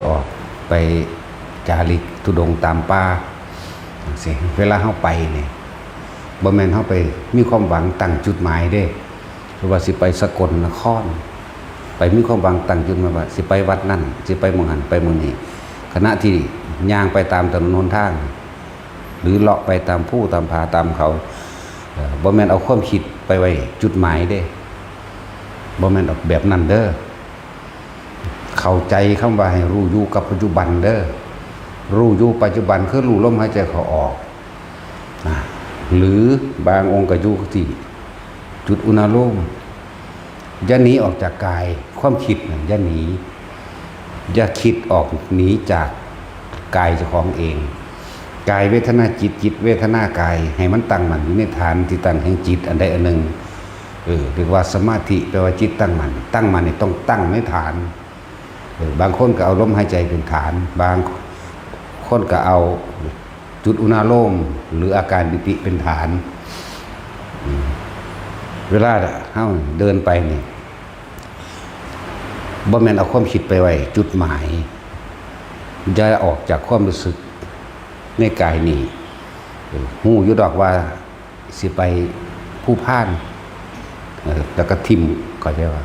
ອອກໄປຈາລິກທຸດົງຕາມປ່າຈັ່ງຊີ້. ເວລາເຮົາໄປນີ້ ບໍ່ແມ່ນເຮົາໄປມີຄວາມຫວັງຕັ້ງຈຸດໝາຍເດ້ ຫຼືວ່າຊິໄປສະກົນນະຄອນ ໄປມີຄວາມຫວັງຕັ້ງຈຸດໝາຍວ່າຊິໄປວັດນັ້ນ ຊິໄປໝ່ອງຫັ້ນ ໄປໝ່ອງນີ້. ຂະນະທີ່ຍ່າງໄປຕາມຖະໜົນຫົນທາງ ຫຼືເລາະໄປຕາມພູຕາມຜາຕາມເຂົາ ເອີ ບໍ່ແມ່ນເອົາຄວາມຄິດໄປໄວ້ຈຸດໝາຍເດ້ ບໍ່ແມ່ນແບບນັ້ນເດີ. ເຂົ້າໃຈຄຳວ່າໃຫ້ຮູ້ຢູ່ກັບປັດຈຸບັນເດີ. ຮູ້ຢູ່ປັດຈຸບັນຄືຮູ້ລົມຫາຍໃຈເຂົ້າອອກນະ ຫຼືບາງອົງກໍຢູ່ທີ່ຈຸດອຸນາໂລມ. ຢ່າໜີອອກຈາກກາຍ, ຄວາມຄິດນັ້ນຢ່າໜີ, ຢ່າຄິດອອກໜີຈາກກາຍເຈົ້າຂອງເອງ. ກາຍເວທະນາຈິດ, ຈິດເວທະນາກາຍ, ໃຫ້ມັນຕັ້ງໝັ້ນຢູ່ໃນຖານທີ່ຕັ້ງແຫ່ງຈິດອັນໃດອັນໜຶ່ງ. ເອີ ເອີ້ນວ່າສະມາທິ ແປວ່າຈິດຕັ້ງໝັ້ນ. ຕັ້ງໝັ້ນນີ້ຕ້ອງຕັ້ງໃນຖານ. ເອີ ບາງຄົນກໍເອົາລົມຫາຍໃຈເປັນຖານ, ບາງຄົນກໍເອົາ ຈຸດອຸນາໂລມ ຫຼືອາການປີຕິເປັນຖານ. ເວລາເຮົາເດີນໄປນີ້ ບໍ່ແມ່ນເອົາຄວາມຄິດໄປໄວ້ຈຸດໝາຍ. ຢ່າອອກຈາກຄວາມຮູ້ສຶກໃນກາຍນີ້. ເອີ ຮູ້ຢູ່ດອກວ່າຊິໄປພູພານ ເອີ ແລ້ວກໍຖິ້ມ ເຂົ້າໃຈວ່າ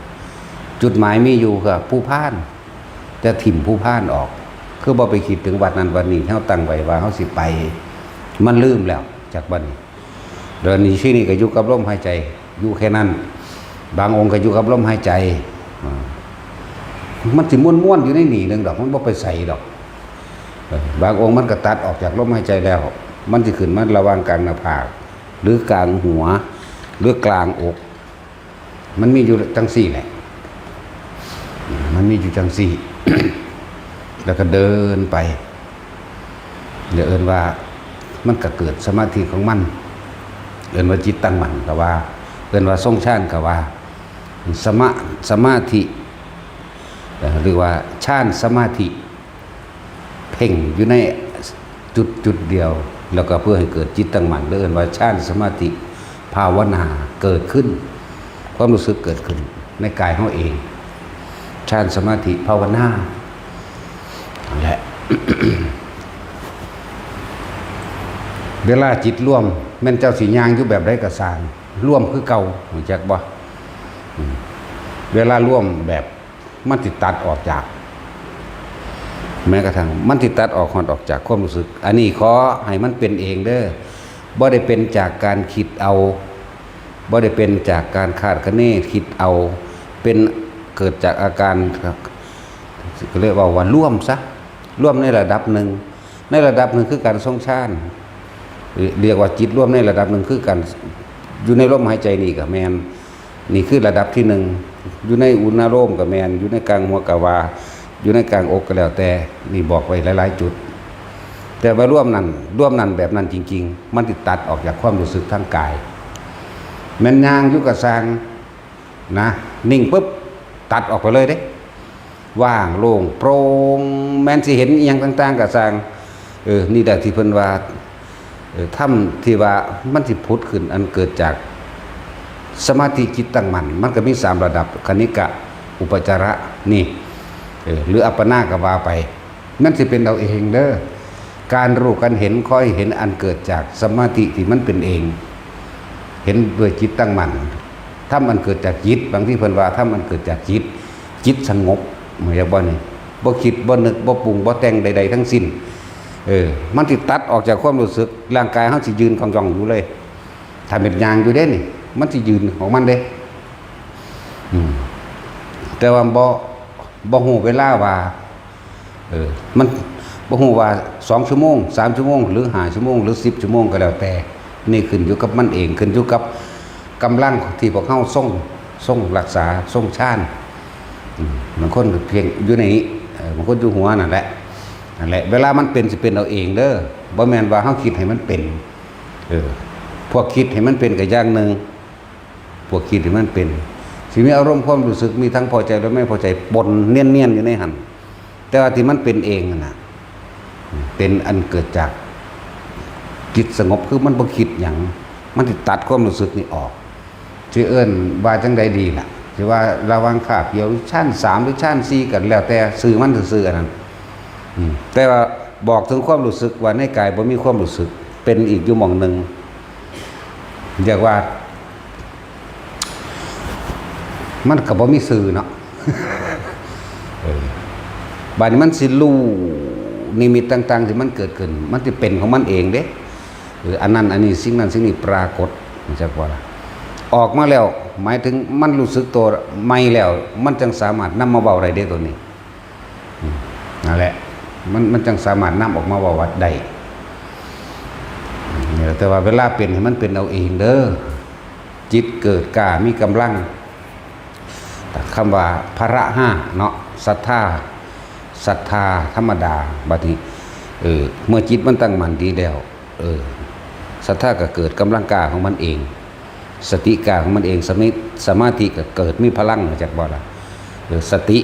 ຈຸດໝາຍມີຢູ່ກໍພູພານ ແຕ່ຖິ້ມພູພານອອກ ຄືບໍ່ໄປຄິດເຖິງວັດນັ້ນວັດນີ້ ເຮົາຕັ້ງໄວ້ວ່າເຮົາຊິໄປ ມັນລືມແລ້ວຈາກບັດນີ້. ແລ້ວນີ້ ທີ່ນີ້ກໍຢູ່ກັບລົມຫາຍໃຈ ຢູ່ແຄ່ນັ້ນ. ບາງອົງກໍຢູ່ກັບລົມຫາຍໃຈ ມັນຊິມ່ວນໆຢູ່ໃນນີ້ໜຶ່ງດອກ ມັນບໍ່ໄປໃສດອກ. ເອີ ບາງອົງມັນກໍຕັດອອກຈາກລົມຫາຍໃຈແລ້ວ ມັນຊິຂຶ້ນມາລະຫວ່າງກາງໜ້າຜາກ ຫຼືກາງຫົວ ຫຼືກາງອົກ. ມັນມີຢູ່ຈັ່ງຊີ້ແຫຼະ ມັນມີຢູ່ຈັ່ງຊີ້ ແລ້ວກໍເດີນໄປ ແລ້ວເອີ້ນວ່າມັນກໍເກີດສະມາທິຂອງມັນ. ເອີ້ນວ່າຈິດຕັ້ງໝັ້ນກໍວ່າ ເອີ້ນວ່າຊົງຊານກໍວ່າ ສະມະ ສະມາທິ ເອີ ຫຼືວ່າຊານສະມາທິ ເພັ່ງຢູ່ໃນຈຸດຈຸດດຽວ ແລ້ວກໍເພື່ອໃຫ້ເກີດຈິດຕັ້ງໝັ້ນ ເອີ້ນວ່າຊານສະມາທິພາວະນາເກີດຂຶ້ນ. ຄວາມຮູ້ສຶກເກີດຂຶ້ນໃນກາຍເຮົາເອງ ຊານສະມາທິພາວະນາແຫຼະ. ເວລາຈິດລວມ ແມ່ນເຈົ້າຊິຍ່າງຢູ່ແບບໃດກໍຊ່າງ ລວມຄືເກົ່າ ຮູ້ຈັກບໍ່? ເວລາລວມແບບ ມັນຊິຕັດອອກຈາກ ແມ້ກະທັ່ງມັນຊິຕັດອອກ ຮອດອອກຈາກຄວາມຮູ້ສຶກ. ອັນນີ້ຂໍໃຫ້ມັນເປັນເອງເດີ ບໍ່ໄດ້ເປັນຈາກການຄິດເອົາ ບໍ່ໄດ້ເປັນຈາກການຄາດຄະເນຄິດເອົາ ເປັນ ເກີດຈາກອາການ ກໍເລີຍເວົ້າວ່າລວມຊະ ລວມໃນລະດັບໜຶ່ງ ໃນລະດັບໜຶ່ງຄືການຊົງຊານ ເອີ ເອີ້ນວ່າຈິດລວມໃນລະດັບໜຶ່ງຄືກັນ ຢູ່ໃນລົມຫາຍໃຈນີ້ກໍແມ່ນ ນີ້ຄືລະດັບທີໜຶ່ງ ຢູ່ໃນອຸນາໂລມກໍແມ່ນ ຢູ່ໃນກາງຫົວກໍວ່າ ຢູ່ໃນກາງອົກກໍແລ້ວແຕ່ ນີ້ບອກໄວ້ຫຼາຍໆຈຸດ. ແຕ່ວ່າລວມນັ້ນ ລວມນັ້ນແບບນັ້ນຈິງໆ ມັນຊິຕັດອອກຈາກຄວາມຮູ້ສຶກທາງກາຍ. ແມ່ນຍ່າງຢູ່ກໍຊ່າງນະ ນິ່ງປຶບ ຕັດອອກໄປເລີຍເດ້ ວ່າງໂລ່ງໂປ່ງ ແມ່ນຊິເຫັນອີ່ຫຍັງຕ່າງໆກໍຊ່າງ. ເອີ ນີ້ແຫຼະທີ່ເພິ່ນວ່າ ເອີ ທຳທີ່ວ່າມັນຊິຜຸດຂຶ້ນ ອັນເກີດຈາກສະມາທິຈິດຕັ້ງໝັ້ນ ມັນກໍມີສາມລະດັບ ຄະນິກະ ອຸປະຈາລະ ນີ້ ເອີ ຫຼືອັບປະນາກໍວ່າໄປ ມັນຊິເປັນເອົາເອງເດີ. ການຮູ້ການເຫັນ ຂໍໃຫ້ເຫັນອັນເກີດຈາກສະມາທິທີ່ມັນເປັນເອງ ເຫັນດ້ວຍຈິດຕັ້ງໝັ້ນ. ທຳອັນເກີດຈາກຈິດ ບາງທີເພິ່ນວ່າທຳອັນເກີດຈາກຈິດ ຈິດສະຫງົບ ເຫັນບໍ່ນີ້? ບໍ່ຄິດ ບໍ່ນຶກ ບໍ່ປຸງ ບໍ່ແຕ່ງໃດໆທັງສິ້ນ. ເອີ ມັນຊິຕັດອອກຈາກຄວາມຮູ້ສຶກ ຮ່າງກາຍເຮົາຊິຢືນກອງຢອງຢູ່ເລີຍ. ຖ້າແມ່ນຍ່າງຢູ່ເດ້ນີ້ ມັນຊິຢືນຂອງມັນເດ້. ອືມ ແຕ່ວ່າບໍ່ ບໍ່ຮູ້ເວລາວ່າ ເອີ ມັນບໍ່ຮູ້ວ່າສອງຊົ່ວໂມງ ສາມຊົ່ວໂມງ ຫຼືຫ້າຊົ່ວໂມງ ຫຼືສິບຊົ່ວໂມງກໍແລ້ວແຕ່ ນີ້ຂຶ້ນຢູ່ກັບມັນເອງ ຂຶ້ນຢູ່ກັບກຳລັງທີ່ພວກເຮົາຊົງ ຊົງຮັກສາ ຊົງຊານ. ອືມ ບາງຄົນກໍພຽງຢູ່ໃນນີ້ ເອີ ບາງຄົນຢູ່ຫົວນັ້ນແຫຼະ ນັ້ນແຫຼະ. ເວລາມັນເປັນ ຊິເປັນເອົາເອງເດີ ບໍ່ແມ່ນວ່າເຮົາຄິດໃຫ້ມັນເປັນ. ເອີ ພວກຄິດໃຫ້ມັນເປັນກໍຢ່າງໜຶ່ງ ພວກຄິດໃຫ້ມັນເປັນ ຊິມີອາລົມຄວາມຮູ້ສຶກ ມີທັງພໍໃຈ ແລະ ບໍ່ພໍໃຈ ປົນນຽນໆຢູ່ໃນຫັ້ນ. ແຕ່ວ່າທີ່ມັນເປັນເອງຫັ້ນນະ ເປັນອັນເກີດຈາກຈິດສະຫງົບ ຄືມັນບໍ່ຄິດຫຍັງ ມັນຊິຕັດຄວາມຮູ້ສຶກນີ້ອອກ. ຊິເອີ້ນວ່າຈັ່ງໃດດີລະ? ຊິວ່າລະຫວ່າງຄາບດຽວ ຫຼືຊານສາມ ຫຼືຊານສີ່ ກໍແລ້ວແຕ່ຊື່ມັນຊື່ໆ ອັນນັ້ນ ອືມ ແຕ່ວ່າບອກເຖິງຄວາມຮູ້ສຶກວ່າໃນກາຍບໍ່ມີຄວາມຮູ້ສຶກ ເປັນອີກຢູ່ໝ່ອງໜຶ່ງ ເອີ້ນວ່າ ມັນກໍບໍ່ມີຊື່ເນາະ ເອີ ບາດນີ້ມັນຊິຮູ້ນິມິດຕ່າງໆທີ່ມັນເກີດຂຶ້ນ ມັນຊິເປັນຂອງມັນເອງເດ້ ເອີ ອັນນັ້ນ ອັນນີ້ ສິ່ງນັ້ນສິ່ງນີ້ປາກົດ ຮູ້ຈັກບໍ່ລະ? ອອກມາແລ້ວ ໝາຍເຖິງມັນຮູ້ສຶກໂຕໃໝ່ແລ້ວ ມັນຈັ່ງສາມາດນຳມາເວົ້າໄດ້ເດ້ໂຕນີ້. ອືມ ນັ້ນແຫຼະ ມັນ ມັນຈັ່ງສາມາດນຳອອກມາເວົ້າໄດ້. ນີ້ແຫຼະ ແຕ່ວ່າເວລາເປັນໃຫ້ມັນເປັນເອົາເອງເດີ ຈິດເກີດກ້າມີກຳລັງ. ຄຳວ່າພະລະຫ້າເນາະ ສັດທາ ສັດທາທຳມະດາ ບາດນີ້ ເອີ ເມື່ອຈິດມັນຕັ້ງໝັ້ນດີແລ້ວ ເອີ ສັດທາກໍເກີດກຳລັງກ້າຂອງມັນເອງ ສະຕິກ້າຂອງມັນເອງ ສະມິ ສະມາທິກໍເກີດມີພະລັງ ຮູ້ຈັກບໍ່ລະ? ເອີ ສະຕິ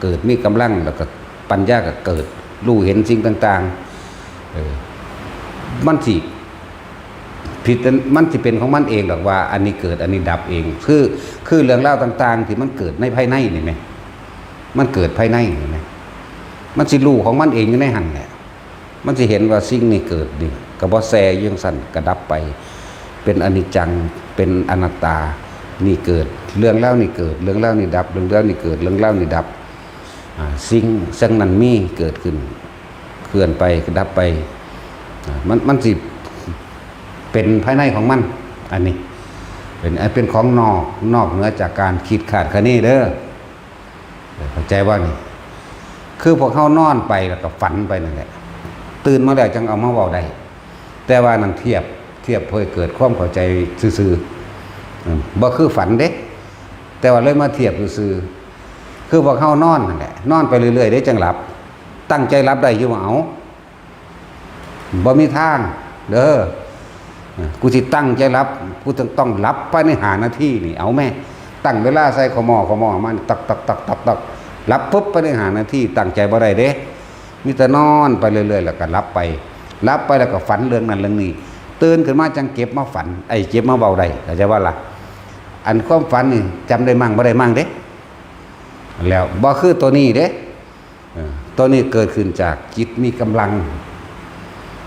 ເກີດມີກຳລັງ ແລ້ວກໍປັນຍາກໍເກີດ ຮູ້ເຫັນສິ່ງຕ່າງໆ ເອີ ມັນຊິ ຜິດ ມັນຊິເປັນຂອງມັນເອງດອກວ່າ ອັນນີ້ເກີດ ອັນນີ້ດັບເອງ ຄື ຄືເລື່ອງລາວຕ່າງໆທີ່ມັນເກີດໃນພາຍໃນນີ້ແມ ມັນເກີດພາຍໃນນີ້ແມ ມັນຊິຮູ້ຂອງມັນເອງຢູ່ໃນຫັ້ນແຫຼະ. ມັນຊິເຫັນວ່າສິ່ງນີ້ເກີດນີ້ ກໍບໍ່ແຊ່ຢູ່ຈັ່ງຊັ້ນ ກໍດັບໄປ ເປັນອະນິດຈັງ ເປັນອະນັດຕາ ນີ້ເກີດ ເລື່ອງລາວນີ້ເກີດ ເລື່ອງລາວນີ້ດັບ ເລື່ອງລາວນີ້ເກີດ ເລື່ອງລາວນີ້ດັບ ອາ ສິ່ງ ສິ່ງນັ້ນມີເກີດຂຶ້ນ ເຄື່ອນໄປ ກໍດັບໄປ ອາ ມັນ ມັນຊິເປັນພາຍໃນຂອງມັນ ອັນນີ້ເປັນ ອັນເປັນຂອງນອກ ນອກເໜືອຈາກການຄິດຄາດຄະເນເດີ. ເຂົ້າໃຈບໍ່ນີ້? ຄືພວກເຮົານອນໄປແລ້ວກໍຝັນໄປນັ້ນແຫຼະ ຕື່ນມາແລ້ວຈັ່ງເອົາມາເວົ້າໄດ້ ແຕ່ວ່ານັ້ນທຽບ ທຽບເພື່ອໃຫ້ເກີດຄວາມເຂົ້າໃຈຊື່ໆ ອືມ ບໍ່ຄືຝັນເດ້ ແຕ່ວ່າເລີຍມາທຽບຊື່ໆ ຄືພວກເຮົານອນນັ້ນແຫຼະ ນອນໄປເລື້ອຍໆເດ້ຈັ່ງຫຼັບ ຕັ້ງໃຈຫຼັບໄດ້ຢູ່ບໍ່? ເອົາ ບໍ່ມີທາງເດີ ກູຊິຕັ້ງໃຈຫຼັບ ກູຕ້ອງ ຕ້ອງຫຼັບພາຍໃນຫ້ານາທີນີ້ ເອົາແມ້ ຕັ້ງເວລາໃສ່ ຂະໝໍ້ ຂະໝໍ້ມາ ຕັກໆໆໆ ຫຼັບປຶບພາຍໃນຫ້ານາທີ ຕັ້ງໃຈບໍ່ໄດ້ເດ້ ມີແຕ່ນອນໄປເລື້ອຍໆ ແລ້ວກໍຫຼັບໄປ ຫຼັບໄປແລ້ວກໍຝັນເລື່ອງນັ້ນເລື່ອງນີ້ ຕື່ນຂຶ້ນມາຈັ່ງເກັບມາຝັນ ເອີ ເກັບມາເວົ້າໄດ້ ເຂົ້າໃຈບໍ່ລະ? ອັນຄວາມຝັນນີ້ຈຳໄດ້ໝັ່ງບໍ່ໄດ້ໝັ່ງເດ້ ແລ້ວບໍ່ຄືໂຕນີ້ເດ້. ເອີ ໂຕນີ້ເກີດຂຶ້ນຈາກຈິດມີກຳລັງ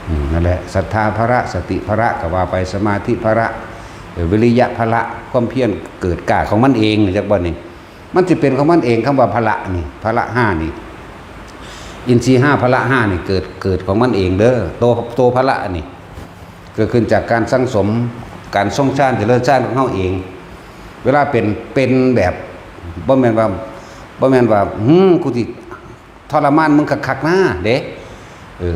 ອືມ ນັ້ນແຫຼະ ສັດທາພະລະ ສະຕິພະລະກໍວ່າໄປ ສະມາທິພະລະ ເອີ ວິລິຍະພະລະ ຄວາມພຽນເກີດກ້າຂອງມັນເອງ ຈັກບໍ່ນີ້? ມັນຊິເປັນຂອງມັນເອງ ຄຳວ່າພະລະນີ້ ພະລະຫ້ານີ້ ອິນຊີຫ້າ ພະລະຫ້ານີ້ ເກີດ ເກີດຂອງມັນເອງເດີ ໂຕ ໂຕພະລະນີ້ ເກີດຂຶ້ນຈາກການສັງສົມ ການຊົງຊານ ຈະເລີນຊານຂອງເຮົາເອງ ເວລາເປັນ ເປັນແບບ ບໍ່ແມ່ນວ່າ ບໍ່ແມ່ນວ່າ ຫື ກູຊິ ທໍລະມານມຶງຄັກໆນາເດ້ ເອີ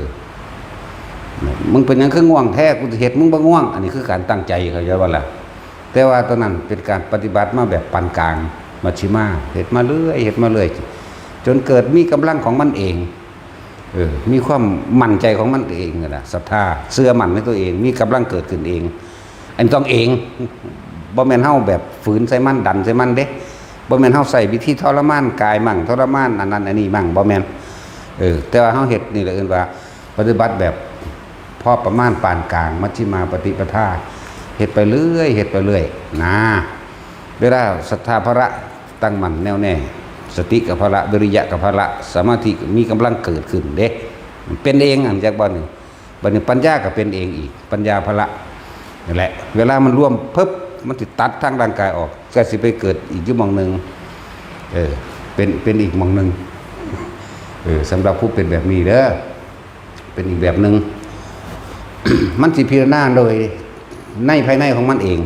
ມຶງເປັນຫຍັງຄືງ່ວງແທ້ ກູເຮັດມຶງບໍ່ງ່ວງ ອັນນີ້ຄືການຕັ້ງໃຈ ເຂົ້າໃຈບໍ່ລະ? ແຕ່ວ່າໂຕນັ້ນເປັນການປະຕິບັດມາແບບປານກາງ ມັດຊິມາ ເຮັດມາເລື້ອຍ ເຮັດມາເລື້ອຍ ຈົນເກີດມີກຳລັງຂອງມັນເອງ ເອີ ມີຄວາມໝັ້ນໃຈຂອງມັນເອງນັ້ນລະ ສັດທາ ເຊື່ອໝັ້ນໃນຕົວເອງ ມີກຳລັງເກີດຂຶ້ນເອງ ອັນນີ້ຕ້ອງເອງ ບໍ່ແມ່ນເຮົາແບບຝືນໃສ່ມັນ ດັນໃສ່ມັນເດ້ ບໍ່ແມ່ນເຮົາໃຊ້ວິທີທໍລະມານກາຍໝັ່ງ ທໍລະມານອັນນັ້ນອັນນີ້ໝັ່ງ ບໍ່ແມ່ນ ເອີ ແຕ່ວ່າເຮົາເຮັດນີ້ລະເອີ້ນວ່າປະຕິບັດແບບພໍປະມານປານກາງ ມັດຊິມາປະຕິປະທາ ເຮັດໄປເລື້ອຍ ເຮັດໄປເລື້ອຍນາ ເວລາສັດທາພະລະຕັ້ງໝັ້ນແນ່ວແນ່ ສະຕິກໍພະລະ ວິລິຍະກໍພະລະ ສະມາທິກໍມີກຳລັງເກີດຂຶ້ນເດ້ ເປັນເອງ ອັນຈັກບໍ່ນີ້ ບັດນີ້ປັນຍາກໍເປັນເອງອີກ ປັນຍາພະລະນັ້ນແຫຼະ ເວລາມັນລວມປຶບ ມັນຊິຕັດທາງຮ່າງກາຍອອກ ກໍຊິໄປເກີດອີກຢູ່ໝ່ອງໜຶ່ງ ເອີ ເປັນ ເປັນອີກໝ່ອງໜຶ່ງ ເອີ ສຳລັບຜູ້ເປັນແບບນີ້ເດີ ເປັນອີກແບບໜຶ່ງ ມັນຊິພິຈາລະນາໂດຍໃນພາຍໃນຂອງມັນເອງ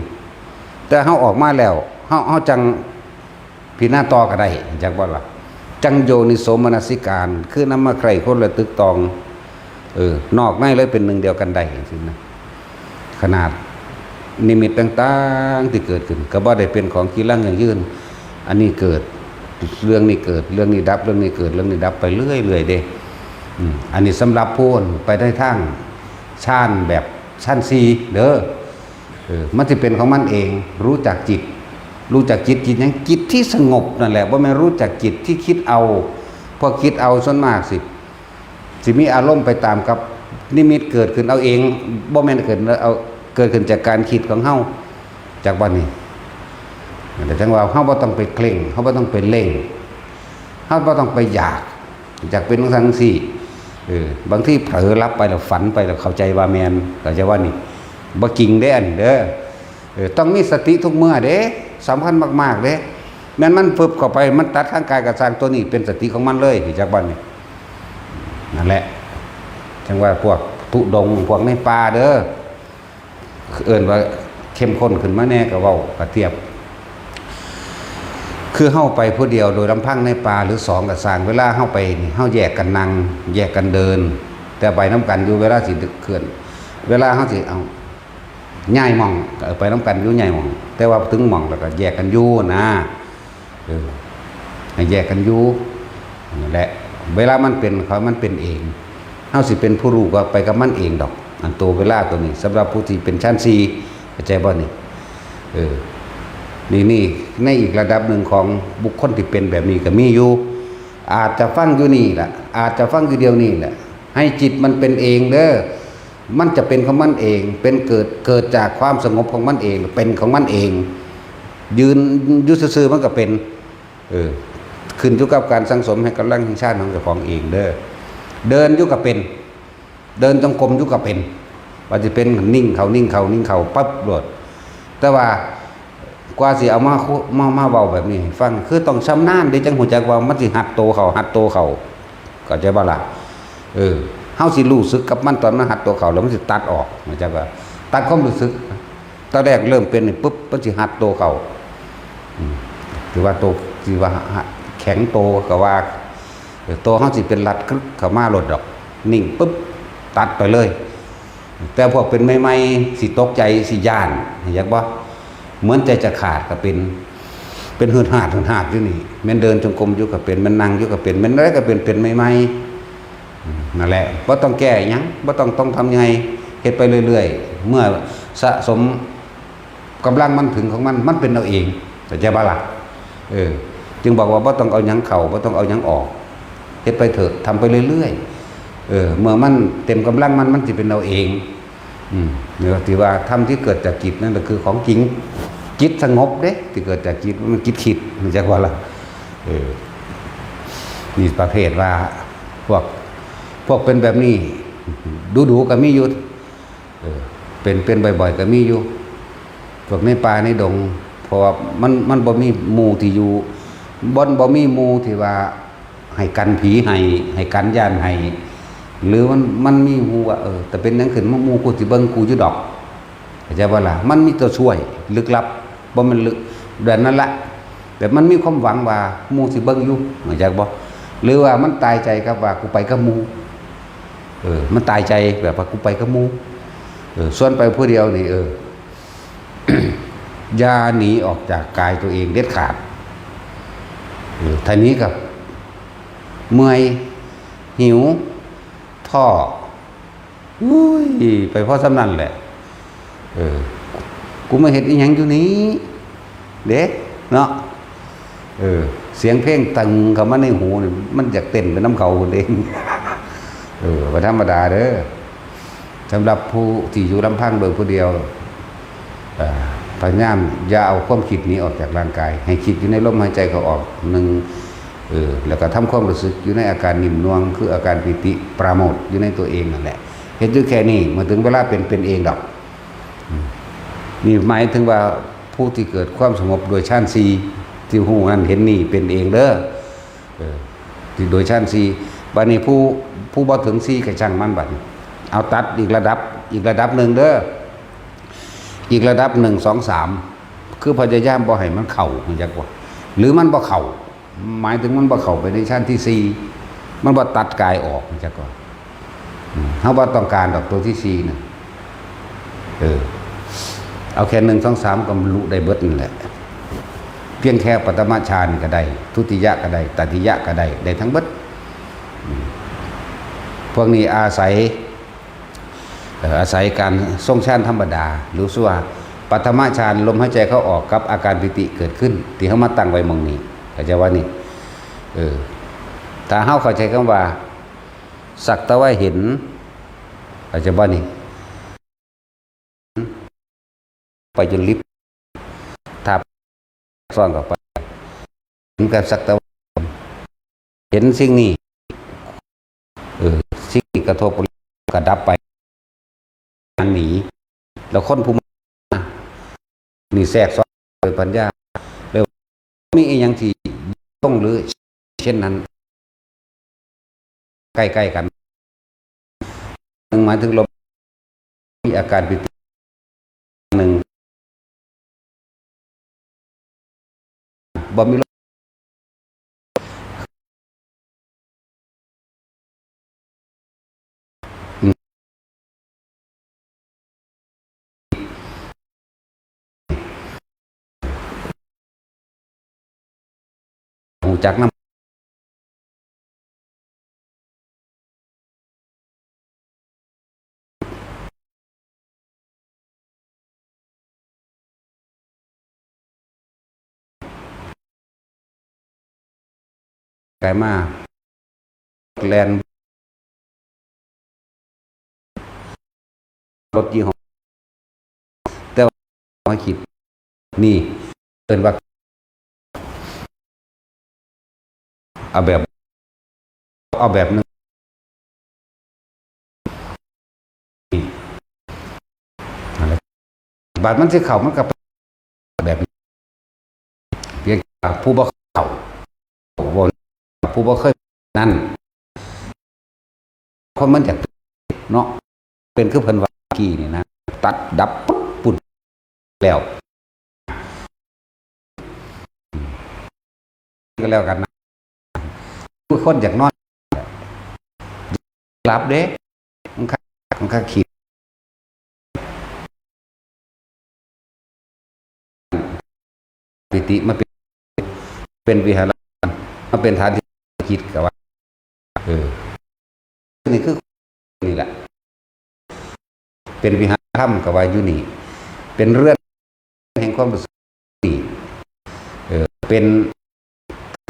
ແຕ່ເຮົາອອກມາແລ້ວ ເຮົາ ເຮົາຈັ່ງ ພິຈາລະນາຕໍ່ກໍໄດ້ ຮູ້ຈັກບໍ່ລະ? ຈັ່ງໂຍນິໂສມະນະສິການ ຄືນຳມາໃຄ່ຄວນລະຕຶກຕອງ ເອີ ນອກໃນເລີຍເປັນໜຶ່ງດຽວກັນໄດ້ຈັ່ງຊີ້ນະ ຂະໜາດນິມິດຕ່າງໆທີ່ເກີດຂຶ້ນ ກໍບໍ່ໄດ້ເປັນຂອງຈີລັງຢັ້ງຢືນ ອັນນີ້ເກີດ ເລື່ອງນີ້ເກີດ ເລື່ອງນີ້ດັບ ເລື່ອງນີ້ເກີດ ເລື່ອງນີ້ດັບໄປເລື້ອຍໆເດ້ ອືມ ອັນນີ້ສຳລັບຜູ້ໄປໃນທາງຊານແບບ ຊັ້ນສີ່ເດີ ເອີ ມັນຊິເປັນຂອງມັນເອງ ຮູ້ຈັກຈິດ ຮູ້ຈັກຈິດ ຈິດຫຍັງ? ຈິດທີ່ສະຫງົບນັ້ນແຫຼະ ບໍ່ແມ່ນຮູ້ຈັກຈິດທີ່ຄິດເອົາ ພວກຄິດເອົາສ່ວນມາກຊິ ຊິມີອາລົມໄປຕາມກັບນິມິດເກີດຂຶ້ນເອົາເອງ ບໍ່ແມ່ນເກີດເອົາ ເກີດຂຶ້ນຈາກການຄິດຂອງເຮົາ ຈັກບໍ່ນີ້? ແຕ່ຈັ່ງວ່າເຮົາບໍ່ຕ້ອງໄປເຄັ່ງ ເຮົາບໍ່ຕ້ອງໄປເລັ່ງ ເຮົາບໍ່ຕ້ອງໄປຢາກ ຢາກເປັນຈັ່ງຊັ້ນຈັ່ງຊີ້ ເອີ ບາງທີເຜີຫຼັບໄປແລ້ວ ຝັນໄປແລ້ວ ເຂົ້າໃຈວ່າແມ່ນ ເຂົ້າໃຈວ່ານີ້ ບໍ່ຈິງເດ້ອັນນີ້ເດີ. ເອີ ຕ້ອງມີສະຕິທຸກເມື່ອເດ້ ສຳຄັນມາກໆເດ້. ແມ່ນມັນປຶບເຂົ້າໄປ ມັນຕັດທາງກາຍກໍຊ່າງ ຕົວນີ້ເປັນສະຕິຂອງມັນເລີຍ ຮູ້ຈັກບໍ່ນີ້? ນັ້ນແຫຼະ ຈັ່ງວ່າພວກທຸດົງ ພວກໃນປ່າເດີ ເອີ້ນວ່າເຂັ້ມຂຸ້ນຂຶ້ນມາແດ່ ກໍເວົ້າ ກໍທຽບ ຄືເຮົາໄປຜູ້ດຽວໂດຍລຳພັງໃນປ່າ ຫຼື ສອງກໍຊ່າງ ເວລາເຮົາໄປນີ້ ເຮົາແຍກກັນນັ່ງ ແຍກກັນເດີນ ແຕ່ໄປນຳກັນຢູ່ ເວລາຊິເຄື່ອນ ເວລາເຮົາຊິ ເອົາ ຍ້າຍໝ່ອງ ກໍໄປນຳກັນຢູ່ ຍ້າຍໝ່ອງ ແຕ່ວ່າເຖິງໝ່ອງແລ້ວກໍແຍກກັນຢູ່ນະ. ເອີ ໃຫ້ແຍກກັນຢູ່ ນັ້ນແຫຼະ ເວລາມັນເປັນ ຂອງມັນເປັນເອງ ເຮົາຊິເປັນຜູ້ຮູ້ກໍໄປກັບມັນເອງດອກ ອັນໂຕເວລາໂຕນີ້ ສຳລັບຜູ້ທີ່ເປັນຊານສີ່ ເຂົ້າໃຈບໍ່ນີ້? ເອີ ນີ້ ນີ້ ໃນອີກລະດັບໜຶ່ງຂອງບຸກຄົນທີ່ເປັນແບບນີ້ກໍມີຢູ່ ອາດຈະຟັງຢູ່ນີ້ແຫຼະ ອາດຈະຟັງຢູ່ດຽວນີ້ແຫຼະ ໃຫ້ຈິດມັນເປັນເອງເດີ ມັນຈະເປັນຂອງມັນເອງ ເປັນເກີດ ເກີດຈາກຄວາມສະຫງົບຂອງມັນເອງ ເປັນຂອງມັນເອງ ຢືນຢູ່ຊື່ໆ ມັນກໍເປັນ ເອີ ຂຶ້ນຢູ່ກັບການສັ່ງສົມແຫ່ງກຳລັງແຫ່ງຊານຂອງເຈົ້າຂອງເອງເດີ. ເດີນຢູ່ກໍເປັນ ເດີນຈົງກົມຢູ່ກໍເປັນ ວ່າຊິເປັນ ນິ່ງເຂົ້າ ນິ່ງເຂົ້າ ນິ່ງເຂົ້າປັບໂລດ ແຕ່ວ່າ ກວ່າຊິເອົາມາ ມາ ມາເວົ້າແບບນີ້ໃຫ້ຟັງ ຄືຕ້ອງຊຳນານເດ້ ຈັ່ງຮູ້ຈັກວ່າມັນຊິຮັດໂຕເຂົ້າ ຮັດໂຕເຂົ້າ ເຂົ້າໃຈບໍ່ລະ? ເອີ ເຮົາຊິຮູ້ສຶກກັບມັນຕອນມັນຮັດໂຕເຂົ້າ ແລ້ວມັນຊິຕັດອອກ ເຂົ້າໃຈບໍ່? ຕັດຄວາມຮູ້ສຶກ ຕອນແລກເລີ່ມເປັນນີ້ປຶບ ມັນຊິຮັດໂຕເຂົ້າ ອືມ ຖືວ່າໂຕ ຖືວ່າແຂງໂຕກໍວ່າ ເອີ ໂຕເຮົາຊິເປັນລັດກຶກເຂົ້າມາໂລດດອກ ນິ່ງປຶບ ຕັດໄປເລີຍ. ແຕ່ພວກເປັນໃໝ່ໆ ຊິຕົກໃຈ ຊິຢ້ານ ເຫັນຈັກບໍ່? ເໝືອນໃຈຈະຂາດກໍເປັນ ເປັນຫືດຫາດ ຫືດຫາດຢູ່ນີ້ ແມ່ນເດີນຈົງກົມຢູ່ກໍເປັນ ແມ່ນນັ່ງຢູ່ກໍເປັນ ແມ່ນໃດກໍເປັນ ເປັນໃໝ່ໆ ນັ້ນແຫຼະ ບໍ່ຕ້ອງແກ້ຫຍັງ ບໍ່ຕ້ອງ ຕ້ອງທຳຫຍັງ ເຮັດໄປເລື້ອຍໆ ເມື່ອສະສົມ ກຳລັງມັນເຖິງຂອງມັນ ມັນເປັນເອົາເອງ ເຂົ້າໃຈບໍ່ລະ? ເອີ ຈຶ່ງບອກວ່າບໍ່ຕ້ອງເອົາຫຍັງເຂົ້າ ບໍ່ຕ້ອງເອົາຫຍັງອອກ ເຮັດໄປເຖາະ ທຳໄປເລື້ອຍໆ ເອີ ເມື່ອມັນເຕັມກຳລັງມັນ ມັນຊິເປັນເອົາເອງ ອືມ ນີ້ກໍຖືວ່າທຳທີ່ເກີດຈາກຈິດນັ້ນກໍຄືຂອງຈິງ ຈິດສະຫງົບເດ້ ທີ່ເກີດຈາກຈິດ ມັນຈິດຄິດ ເຂົ້າໃຈບໍ່ລະ? ເອີ ນີ້ປະເພດວ່າພວກ ພວກເປັນແບບນີ້ ດູໆ ກໍມີຢູ່ ເອີ ເປັນ ເປັນບ່ອຍໆ ກໍມີຢູ່ ພວກໃນປ່າໃນດົງ ເພາະວ່າມັນ ມັນບໍ່ມີໝູ່ທີ່ຢູ່ ບໍ່ ບໍ່ມີໝູ່ທີ່ວ່າໃຫ້ກັນຜີໃຫ້ ໃຫ້ກັນຢ້ານໃຫ້ ຫຼືມັນ ມັນມີຮູ້ວ່າ ເອີ ແຕ່ເປັນຫຍັງຂຶ້ນມາໝູ່ກູຊິເບິ່ງກູຢູ່ດອກ ເຂົ້າໃຈບໍ່ລະ? ມັນມີຕົວຊ່ວຍລຶກລັບ ບໍ່ແມ່ນລຶກ ແບບນັ້ນລະ ແບບມັນມີຄວາມຫວັງວ່າໝູ່ຊິເບິ່ງຢູ່ ເຂົ້າໃຈບໍ່? ຫຼືວ່າມັນຕາຍໃຈກັບວ່າກູໄປກັບໝູ່ ເອີ ມັນຕາຍໃຈແບບວ່າກູໄປກັບໝູ່ ເອີ ສ່ວນໄປຜູ້ດຽວນີ້ ເອີ ຢ່າໜີອອກຈາກກາຍຕົວເອງເດັດຂາດ ເອີ ຖ້າໜີກໍເມື່ອຍ ຫິວ ທໍ້ ອຸ້ຍ ໄປພໍສ່ຳນັ້ນແຫຼະ ເອີ ກູມາເຮັດອີ່ຫຍັງຢູ່ນີ້ເດ້ ເນາະ ເອີ ສຽງເພງຕຶງເຂົ້າມາໃນຫູນີ້ ມັນຢາກເຕັ້ນໄປນຳເຂົາພຸ້ນເດ້ ເອີ ບໍ່ທຳມະດາເດີ້ ສຳລັບຜູ້ທີ່ຢູ່ລຳພັງໂດຍຜູ້ດຽວ ເອີ ພະຍາຍາມຢ່າເອົາຄວາມຄິດໜີອອກຈາກຮ່າງກາຍ ໃຫ້ຄິດຢູ່ໃນລົມຫາຍໃຈເຂົ້າອອກໜຶ່ງ ເອີ ແລ້ວກໍທຳຄວາມຮູ້ສຶກຢູ່ໃນອາການໜິ່ມນວງ ຄືອາການປີຕິປາໂມດຢູ່ໃນຕົວເອງນັ້ນແຫຼະ ເຮັດຢູ່ແຄ່ນີ້ ເມື່ອເຖິງເວລາເປັນ ເປັນເອງດອກ ອືມ ນີ້ໝາຍເຖິງວ່າຜູ້ທີ່ເກີດຄວາມສະຫງົບໂດຍຊານສີ່ ທີ່ຮູ້ນັ້ນເຫັນນີ້ເປັນເອງເດີ້ ເອີ ທີ່ໂດຍຊານສີ່ ບາດນີ້ຜູ້ ຜູ້ບໍ່ເຖິງສີ່ກໍຊ່າງມັນ ບາດນີ້ເອົາຕັດອີກລະດັບ ອີກລະດັບໜຶ່ງເດີ້ ອີກລະດັບໜຶ່ງ ສອງ ສາມ ຄືພະຍາຍາມບໍ່ໃຫ້ມັນເຂົ້າ ຮູ້ຈັກບໍ່ ຫຼືມັນບໍ່ເຂົ້າ ໝາຍເຖິງມັນບໍ່ເຂົ້າໄປໃນຊານທີສີ່ ມັນບໍ່ຕັດກາຍອອກ ຮູ້ຈັກບໍ່ ອືມ ເຮົາບໍ່ຕ້ອງການດອກໂຕທີສີ່ນັ້ນ ເອີ ເອົາແຄ່ໜຶ່ງ ສອງ ສາມ ກໍບັນລຸໄດ້ເບິດນັ້ນແຫຼະ ພຽງແຄ່ປະຖະມະຊານກໍໄດ້ ທຸຕິຍະກໍໄດ້ ຕະຕິຍະກໍໄດ້ ໄດ້ທັງເບິດ ອືມ ພວກນີ້ອາໄສ ເອີ ອາໄສການຊົງຊານທຳມະດາ ຮູ້ສຶກວ່າປະຖະມະຊານ ລົມຫາຍໃຈເຂົ້າອອກກັບອາການປີຕິເກີດຂຶ້ນ ທີ່ເຮົາມາຕັ້ງໄວ້ໝ່ອງນີ້ ເຂົ້າໃຈວ່ານີ້ ເອີ ຖ້າເຮົາເຂົ້າໃຈຄຳວ່າ ສັກແຕ່ວ່າເຫັນ ເຂົ້າໃຈບໍ່ນີ້? ໄປຈົນລິບ ຖ້າຊ້ອນເຂົ້າໄປ ເຫັນກັບສັກແຕ່ວ່າເຫັນສິ່ງນີ້ ເອີ ກະທົບ ກະດັບໄປ ອັນນີ້ ແລ້ວຄົນຜູ້ມານີ້ແຊກຊ້ອນໂດຍປັນຍາ ແລ້ວມີອີ່ຫຍັງທີ່ຕົງ ຫຼື ເຊັ່ນນັ້ນ ໃກ້ໆກັນ ໜຶ່ງ ໝາຍເຖິງລົມ ມີອາການປີຕິ ໜຶ່ງ ບໍ່ມີລົມ ຮູ້ຈັກນຳ ກາຍມາ ແລ່ນ ລົດຍີ່ຫໍ້ ແຕ່ວ່າມາຄິດ ນີ້ເອີ້ນວ່າ ເອົາແບບ ເອົາແບບໜຶ່ງ ບາດມັນຊິເຂົ້າ ມັນກໍແບບ ພຽງແຕ່ຜູ້ບໍ່ເຂົ້າ ເວົ້າ ຜູ້ບໍ່ເຄີຍນັ້ນ ຄົນມັນຢາກເນາະ ເປັນຄືເພິ່ນວ່າກີ້ນີ້ນະ ຕັດດັບປຶບ ປຸດແລ້ວ ກໍແລ້ວກັນນະ ຄືຄົນຢາກນອນ ຫຼັບເດ້ ມັນຄາ ມັນຄາຄິດ ປີຕິມາເປັນ ເປັນວິຫາລະ ມາເປັນຖານທີ່ຄິດກໍວ່າ ເອີ ນີ້ຄື ນີ້ແຫຼະ ເປັນວິຫານທຳກໍວ່າຢູ່ນີ້ ເປັນເຮືອນແຫ່ງຄວາມຮູ້ສຶກນີ້ ເອີ ເປັນ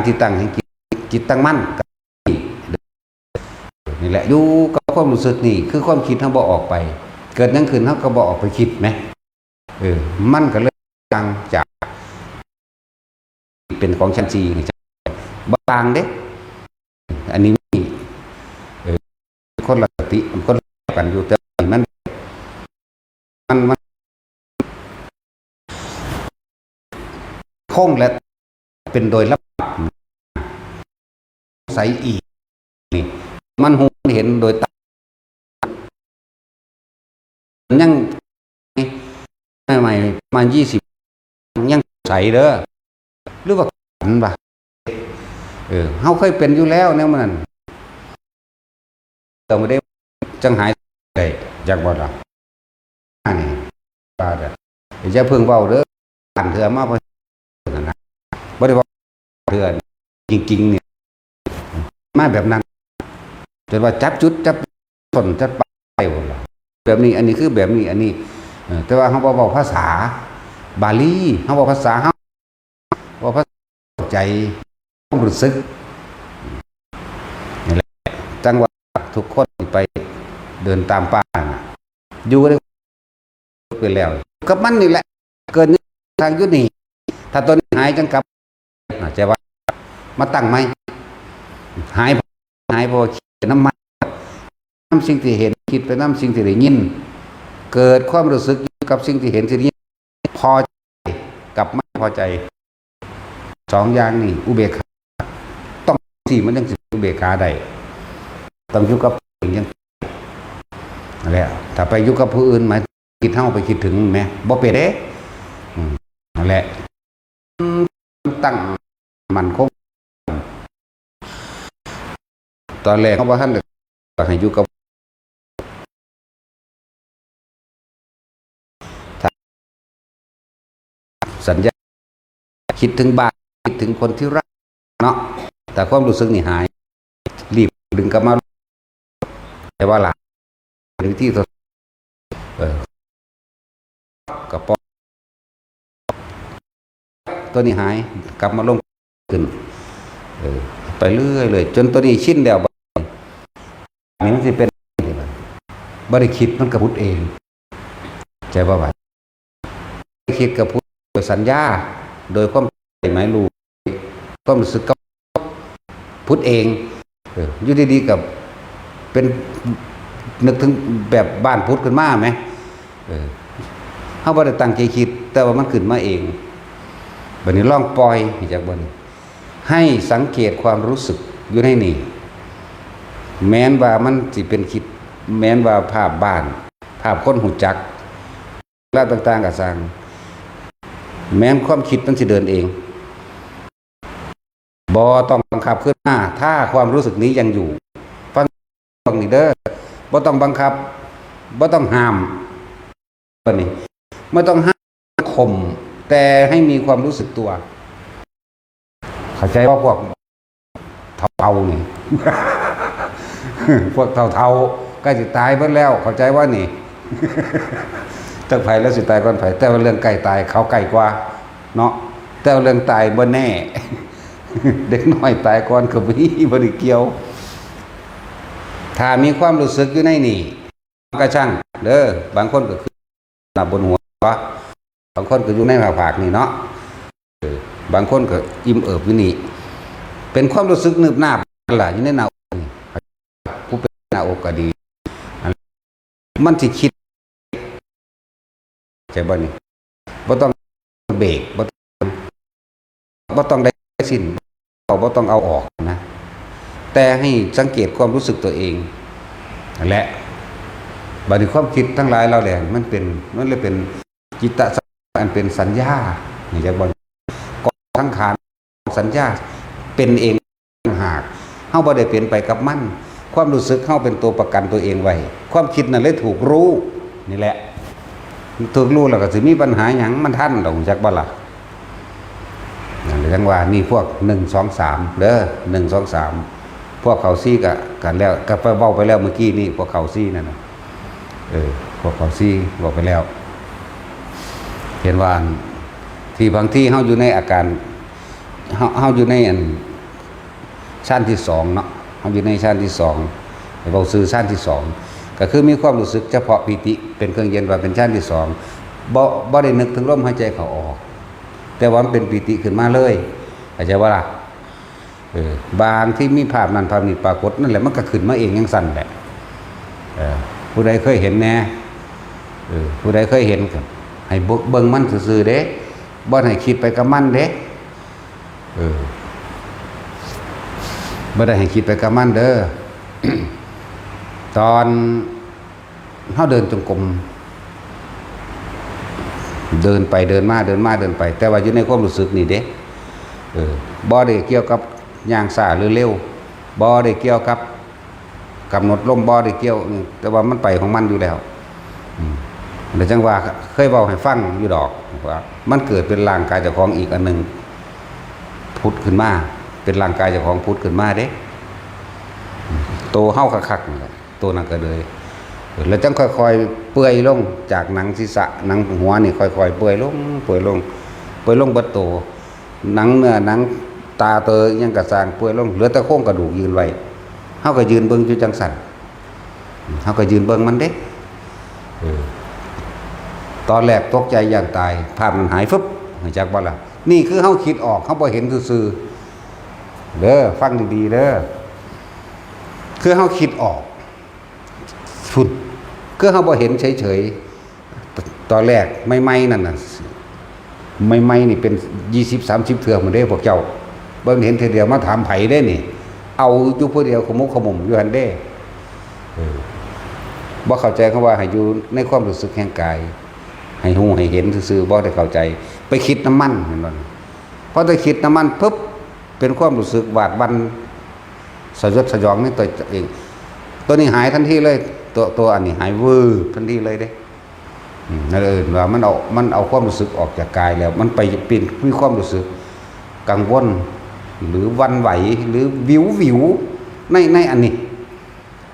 ທີ່ຕັ້ງແຫ່ງຈິດ ຈິດຕັ້ງໝັ້ນ ນີ້ແຫຼະ ຢູ່ກັບຄວາມຮູ້ສຶກນີ້ ຄືຄວາມຄິດເຮົາບໍ່ອອກໄປ ເກີດຫຍັງຂຶ້ນເຮົາກໍບໍ່ອອກໄປຄິດແໝ ເອີ ມັນກໍເລີຍຕ່າງຈາກ ເປັນຂອງຊັ້ນສີ່ນີ້ ບໍ່ຕ່າງເດ້ ອັນນີ້ມີ ເອີ ຄົນລະສະຕິ ມັນຄົນລະກັນຢູ່ ແຕ່ວ່ານີ້ມັນ ມັນ ມັນຄົງ ແລະ ເປັນໂດຍລຳດັບ ໃສອີກ ນີ້ ມັນຮູ້ມັນເຫັນໂດຍຕາ ຍັງ ໃໝ່ໆ ປະມານຊາວ ຍັງໃສເດີ ຫຼືວ່າຝັນວະ ເອີ ເຮົາເຄີຍເປັນຢູ່ແລ້ວແນວນັ້ນ ຕ້ອງໄດ້ ຈັ່ງຫາຍໄດ້ ຈັກບໍ່ລະ ອັນນີ້ວ່າເດີ ຢ່າເພິ່ງເວົ້າເດີ ອັນເທື່ອມາ ນັ້ນນະ ບໍ່ໄດ້ເວົ້າເທື່ອ ຈິງໆ ນີ້ ມາແບບນັ້ນ ຈົນວ່າຈັບຈຸດ ຈັບຕົ້ນ ຈັບປາຍ ແບບນີ້ ອັນນີ້ຄືແບບນີ້ ອັນນີ້ ເອີ ແຕ່ວ່າເຮົາບໍ່ເວົ້າພາສາບາລີ ເຮົາເວົ້າພາສາເຮົາ ເວົ້າພາສາໃຈ ຄວາມຮູ້ສຶກ ນີ້ແຫຼະ ຈັ່ງວ່າທຸກຄົນທີ່ໄປເດີນຕາມປ່ານັ້ນນະ ຢູ່ໄດ້ ເປັນແລ້ວ ກັບມັນນີ້ແຫຼະ ເກີດທາງຢູ່ນີ້ ຖ້າຕົວນີ້ຫາຍຈັ່ງກັບ ເຂົ້າໃຈວ່າ ມາຕັ້ງໃໝ່ ຫາຍ ຫາຍ ເພາະວ່າຄິດໄປນຳມັນ ນຳສິ່ງທີ່ເຫັນ ຄິດໄປນຳສິ່ງທີ່ໄດ້ຍິນ ເກີດຄວາມຮູ້ສຶກຢູ່ກັບສິ່ງທີ່ເຫັນ ສິ່ງທີ່ໄດ້ຍິນ ພໍໃຈ ກັບມັນພໍໃຈ ສອງຢ່າງນີ້ ອຸເບກຂາ ຕ້ອງທີ່ມັນຈັ່ງຊິເປັນອຸເບກຂາໄດ້ ຕ້ອງຢູ່ກັບຕົວເອງຈັ່ງ ນັ້ນແຫຼະ ຖ້າໄປຢູ່ກັບຜູ້ອື່ນ ໝາຍ ຈິດເຮົາໄປຄິດເຖິງແໝ ບໍ່ເປັນເດ້ ອືມ ນັ້ນແຫຼະ ຕັ້ງໝັ້ນຄົງ ຕອນແລກເຮົາບໍ່ທັນໄດ້ ໃຫ້ຢູ່ກັບ ສັນຍາ ຄິດເຖິງບ້ານ ຄິດເຖິງຄົນທີ່ຮັກເນາະ ແຕ່ຄວາມຮູ້ສຶກນີ້ຫາຍ ຣີບດຶງກັບມາ ແຕ່ວ່າຫຼາຍ ເປັນວິທີທົດ ເອີ ກະປອງ ຕົວນີ້ຫາຍ ກັບມາລົງຂຶ້ນ ເອີ ໄປເລື້ອຍໆ ຈົນຕົວນີ້ຊິນແລ້ວ ນີ້ມັນຊິເປັນ ບໍ່ໄດ້ຄິດ ມັນກະຜຸດເອງ ເຂົ້າໃຈບໍ່ວ່າ ຄິດກະຜຸດໂດຍສັນຍາ ໂດຍຄວາມໃຈໝາຍຮູ້ ຄວາມຮູ້ສຶກກະຜຸດເອງ ເອີ ຢູ່ດີໆ ກະເປັນ ນຶກເຖິງແບບບ້ານຜຸດຂຶ້ນມາແໝ ເອີ ເຮົາບໍ່ໄດ້ຕັ້ງໃຈຄິດ ແຕ່ວ່າມັນຂຶ້ນມາເອງ. ບັດນີ້ລອງປ່ອຍ ຮູ້ຈັກບໍ່ນີ້? ໃຫ້ສັງເກດຄວາມຮູ້ສຶກຢູ່ໃນນີ້ ແມ່ນວ່າມັນຊິເປັນຄິດ ແມ່ນວ່າພາບບ້ານ ພາບຄົນຮູ້ຈັກ ລາວຕ່າງໆກໍຊ່າງ ແມ່ນຄວາມຄິດມັນຊິເດີນເອງ ບໍ່ຕ້ອງບັງຄັບຂຶ້ນມາ ຖ້າຄວາມຮູ້ສຶກນີ້ຍັງຢູ່. ຟັງນີ້ເດີ ບໍ່ຕ້ອງບັງຄັບ ບໍ່ຕ້ອງຫ້າມ ບັດນີ້ບໍ່ຕ້ອງຫ້າມຂົ່ມ ແຕ່ໃຫ້ມີຄວາມຮູ້ສຶກຕົວ. ເຂົ້າໃຈບໍ່ພວກເຖົ້າໆນີ້? ພວກເຖົ້າໆໃກ້ຊິຕາຍເບິດແລ້ວ ເຂົ້າໃຈບໍ່ນີ້? ຈັກໃຜແລ້ວຊິຕາຍກ່ອນໃຜ ແຕ່ວ່າເລື່ອງໃກ້ຕາຍເຂົາໃກ້ກວ່າເນາະ ແຕ່ວ່າເລື່ອງຕາຍບໍ່ແນ່ ເດັກນ້ອຍຕາຍກ່ອນກໍມີ ບໍ່ໄດ້ກ່ຽວ. ຖ້າມີຄວາມຮູ້ສຶກຢູ່ໃນນີ້ ກະຊ່າງເດີ ບາງຄົນກໍຄືໜ້າບົນຫົວ ບາງຄົນກໍຢູ່ໃນໜ້າຜາກນີ້ເນາະ ເອີ ບາງຄົນກໍອີ່ມເອີບຢູ່ນີ້ ເປັນຄວາມຮູ້ສຶກໜຶບໜາບຫັ້ນລະ ຢູ່ໃນໜ້າອົກນີ້ ຜູ້ເປັນໜ້າອົກກໍດີ ມັນຊິຄິດ ເຂົ້າໃຈບໍ່ນີ້? ບໍ່ຕ້ອງເບກ ບໍ່ຕ້ອງ ບໍ່ຕ້ອງໄດ້ສິ້ນ ບໍ່ຕ້ອງເອົາອອກນະ ແຕ່ໃຫ້ສັງເກດຄວາມຮູ້ສຶກຕົວເອງ ແລະ ບັດນີ້ຄວາມຄິດທັງຫຼາຍເຫຼົ່າແຫຼງ ມັນເປັນ ມັນເລີຍເປັນຈິດຕະສັງ ອັນເປັນສັນຍາ ເຫັນຈັກບໍ່? ກອງສັງຂານ ສັນຍາເປັນເອງຕ່າງຫາກ ເຮົາບໍ່ໄດ້ເປັນໄປກັບມັນ ຄວາມຮູ້ສຶກເຮົາເປັນຕົວປະກັນຕົວເອງໄວ້ ຄວາມຄິດນັ້ນເລີຍຖືກຮູ້ ນີ້ແຫຼະ ຖືກຮູ້ແລ້ວກໍຊິມີບັນຫາຫຍັງ ມັນທັນດອກ ຮູ້ຈັກບໍ່ລະ? ນັ້ນແຫຼະ ຈັ່ງວ່ານີ້ພວກໜຶ່ງ ສອງ ສາມ ເດີ ໜຶ່ງ ສອງ ສາມ ພວກເຂົ້າສີ່ກໍ ກໍແລ້ວ ກໍໄປເວົ້າໄປແລ້ວມື້ກີ້ນີ້ ພວກເຂົ້າສີ່ນັ້ນນະ ເອີ ພວກເຂົ້າສີ່ເວົ້າໄປແລ້ວ ເຫັນວ່າອັນ ທີ່ບາງທີເຮົາຢູ່ໃນອາການ ເຮົາ ເຮົາຢູ່ໃນອັນ ຊານທີສອງເນາະ ເຮົາຢູ່ໃນຊານທີສອງ ໃຫ້ເວົ້າຊື່ຊານທີສອງ ກໍຄືມີຄວາມຮູ້ສຶກສະເພາະປີຕິເປັນເຄື່ອງເຢັນ ວ່າເປັນຊານທີສອງ ບໍ່ ບໍ່ໄດ້ນຶກເຖິງລົມຫາຍໃຈເຂົ້າອອກ ແຕ່ວ່າມັນເປັນປີຕິຂຶ້ນມາເລີຍ ເຂົ້າໃຈບໍ່ລະ? ເອີ ບາງທີມີພາບນັ້ນພາບນີ້ປາກົດ ນັ້ນແຫຼະ ມັນກໍຂຶ້ນມາເອງຈັ່ງຊັ້ນແຫຼະ ເອີ ຜູ້ໃດເຄີຍເຫັນແດ່? ເອີ ຜູ້ໃດເຄີຍເຫັນກໍໃຫ້ເບິ່ງ ເບິ່ງມັນຊື່ໆເດ້ ບໍ່ໃຫ້ຄິດໄປກັບມັນເດ້ ເອີ ບໍ່ໄດ້ໃຫ້ຄິດໄປກັບມັນເດີ ຕອນເຮົາເດີນຈົງກົມ ເດີນໄປເດີນມາ ເດີນມາເດີນໄປ ແຕ່ວ່າຢູ່ໃນຄວາມຮູ້ສຶກນີ້ເດ້ ເອີ ບໍ່ໄດ້ກ່ຽວກັບຍ່າງຊ້າຫຼືເລັວ ບໍ່ໄດ້ກ່ຽວກັບ ກຳນົດລົມບໍ່ໄດ້ກ່ຽວ ແຕ່ວ່າມັນໄປຂອງມັນຢູ່ແລ້ວ ອືມ ແລ້ວຈັ່ງວ່າເຄີຍເວົ້າໃຫ້ຟັງຢູ່ດອກວ່າ ມັນເກີດເປັນຮ່າງກາຍເຈົ້າຂອງອີກອັນໜຶ່ງ ຜຸດຂຶ້ນມາ ເປັນຮ່າງກາຍເຈົ້າຂອງຜຸດຂຶ້ນມາເດ້ ໂຕເຮົາຄັກໆນັ້ນແຫຼະ ໂຕນັ້ນກໍເລີຍ ແລ້ວຈັ່ງຄ່ອຍໆເປື່ອຍລົງ ຈາກໜັງສີສະ ໜັງຫົວນີ້ຄ່ອຍໆເປື່ອຍລົງ ເປື່ອຍລົງ ເປື່ອຍລົງເບິດໂຕ ໜັງເນື້ອໜັງຕາເຕີຫຍັງກໍຊ່າງເປື່ອຍລົງ ເຫຼືອແຕ່ໂຄງກະດູກຢືນໄວ້ ເຮົາກໍຢືນເບິ່ງຢູ່ຈັ່ງຊັ້ນ ເຮົາກໍຢືນເບິ່ງມັນເດ້ ເອີ ຕອນແລກຕົກໃຈຢ້ານຕາຍ ພາບມັນຫາຍຟຶບ ຮູ້ຈັກບໍ່ລະ? ນີ້ຄືເຮົາຄິດອອກ ເຮົາບໍ່ເຫັນຊື່ໆເດີ ຟັງດີໆເດີ ຄືເຮົາຄິດອອກ ພຸ້ນ ຄືເຮົາບໍ່ເຫັນເສີຍໆ ຕອນແລກໃໝ່ໆນັ້ນນະ ໃໝ່ໆນີ້ເປັນຊາວ ສາມສິບເທື່ອພຸ້ນເດ້ພວກເຈົ້າ ບໍ່ແມ່ນເຫັນເທື່ອດຽວມາຖາມໃຜເດ້ນີ້ ເອົາຢູ່ຜູ້ດຽວຂະໝຸກຂະໝຸມຢູ່ຫັ້ນເດ້ ເອີ ບໍ່ເຂົ້າໃຈຄຳວ່າໃຫ້ຢູ່ໃນຄວາມຮູ້ສຶກແຫ່ງກາຍ ໃຫ້ຮູ້ໃຫ້ເຫັນຊື່ໆ ບໍ່ໄດ້ເຂົ້າໃຈ ໄປຄິດນຳມັນ ເຫັນບໍ່? ພໍໄດ້ຄິດນຳມັນປຶບ ເປັນຄວາມຮູ້ສຶກຫວາດຫວັ່ນ ສະຍົດສະຫຍອງໃນຕົວເອງ ຕົວນີ້ຫາຍທັນທີເລີຍ ຕົວ ຕົວອັນນີ້ຫາຍວືບທັນທີເລີຍເດ້ ອືມ ນັ້ນເອີ້ນວ່າມັນເອົາ ມັນເອົາຄວາມຮູ້ສຶກອອກຈາກກາຍແລ້ວ ມັນໄປເປັນ ມີຄວາມຮູ້ສຶກກັງວົນ ຫຼື ຫວັ່ນໄຫວ ຫຼື ວິວໆ ໃນ ໃນອັນນີ້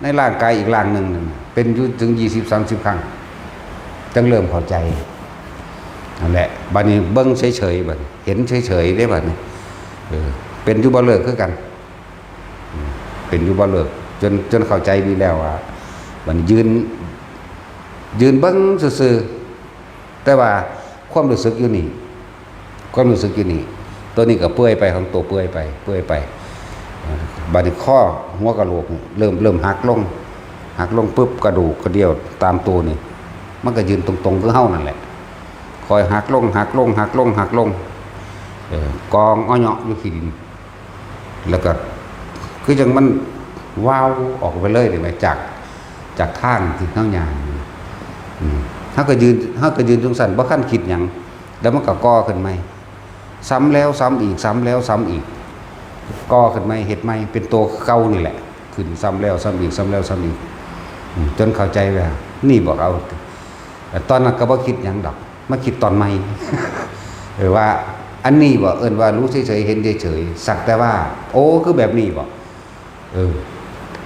ໃນຮ່າງກາຍອີກຮ່າງໜຶ່ງນັ້ນ ເປັນຢູ່ເຖິງຊາວ ສາມສິບຄັ້ງ ຈັ່ງເລີ່ມເຂົ້າໃຈ ນັ້ນແຫຼະ ບັດນີ້ເບິ່ງເສີຍໆ ບັດນີ້ເຫັນເສີຍໆເດ້ ບັດນີ້ ເອີ ເປັນຢູ່ບໍ່ເລີກຄືກັນ ເປັນຢູ່ບໍ່ເລີກ ຈົນ ຈົນເຂົ້າໃຈດີແລ້ວວ່າ ບັດນີ້ຢືນ ຢືນເບິ່ງຊື່ໆ ແຕ່ວ່າຄວາມຮູ້ສຶກຢູ່ນີ້ ຄວາມຮູ້ສຶກຢູ່ນີ້ ຕົວນີ້ກໍເປື່ອຍໄປ ຂອງໂຕເປື່ອຍໄປ ເປື່ອຍໄປ ບັດນີ້ຄໍ ຫົວກະໂຫຼກເລີ່ມ ເລີ່ມຫັກລົງ ຫັກລົງປຶບ ກະດູກກະດ່ຽວຕາມໂຕນີ້ ມັນກະຢືນຕົງໆຄືເຮົານັ້ນແຫຼະ ຄ່ອຍຫັກລົງ ຫັກລົງ ຫັກລົງ ຫັກລົງ ເອີ ກອງເອາະເຍາະຢູ່ຂີ້ດິນ ແລ້ວກະຄືຈັ່ງມັນວາວອອກໄປເລີຍນີ້ແໝ່ ຈາກ ຈາກທາງທີ່ເຮົາຍ່າງ ອືມ ເຮົາກະຢືນ ເຮົາກະຢືນຈັ່ງຊັ້ນ ບໍ່ທັນຄິດຫຍັງ ແລ້ວມັນກະກໍ່ຂຶ້ນໃໝ່ ຊ້ຳແລ້ວຊ້ຳອີກ ຊ້ຳແລ້ວຊ້ຳອີກ ກໍ່ຂຶ້ນໃໝ່ ເຮັດໃໝ່ ເປັນໂຕຄືເກົ່ານີ້ແຫຼະ ຂຶ້ນຊ້ຳແລ້ວຊ້ຳອີກ ຊ້ຳແລ້ວຊ້ຳອີກ ອືມ ຈົນເຂົ້າໃຈວ່າ ນີ້ບໍ່ເອົາ ແຕ່ຕອນນັ້ນກະບໍ່ຄິດຫຍັງດອກ ມາຄິດຕອນໃໝ່ ເອີ ວ່າອັນນີ້ບໍ່ ເອີ້ນວ່າຮູ້ເສີຍໆ ເຫັນເສີຍໆ ສັກແຕ່ວ່າ ໂອ້ ຄືແບບນີ້ບໍ່ ເອີ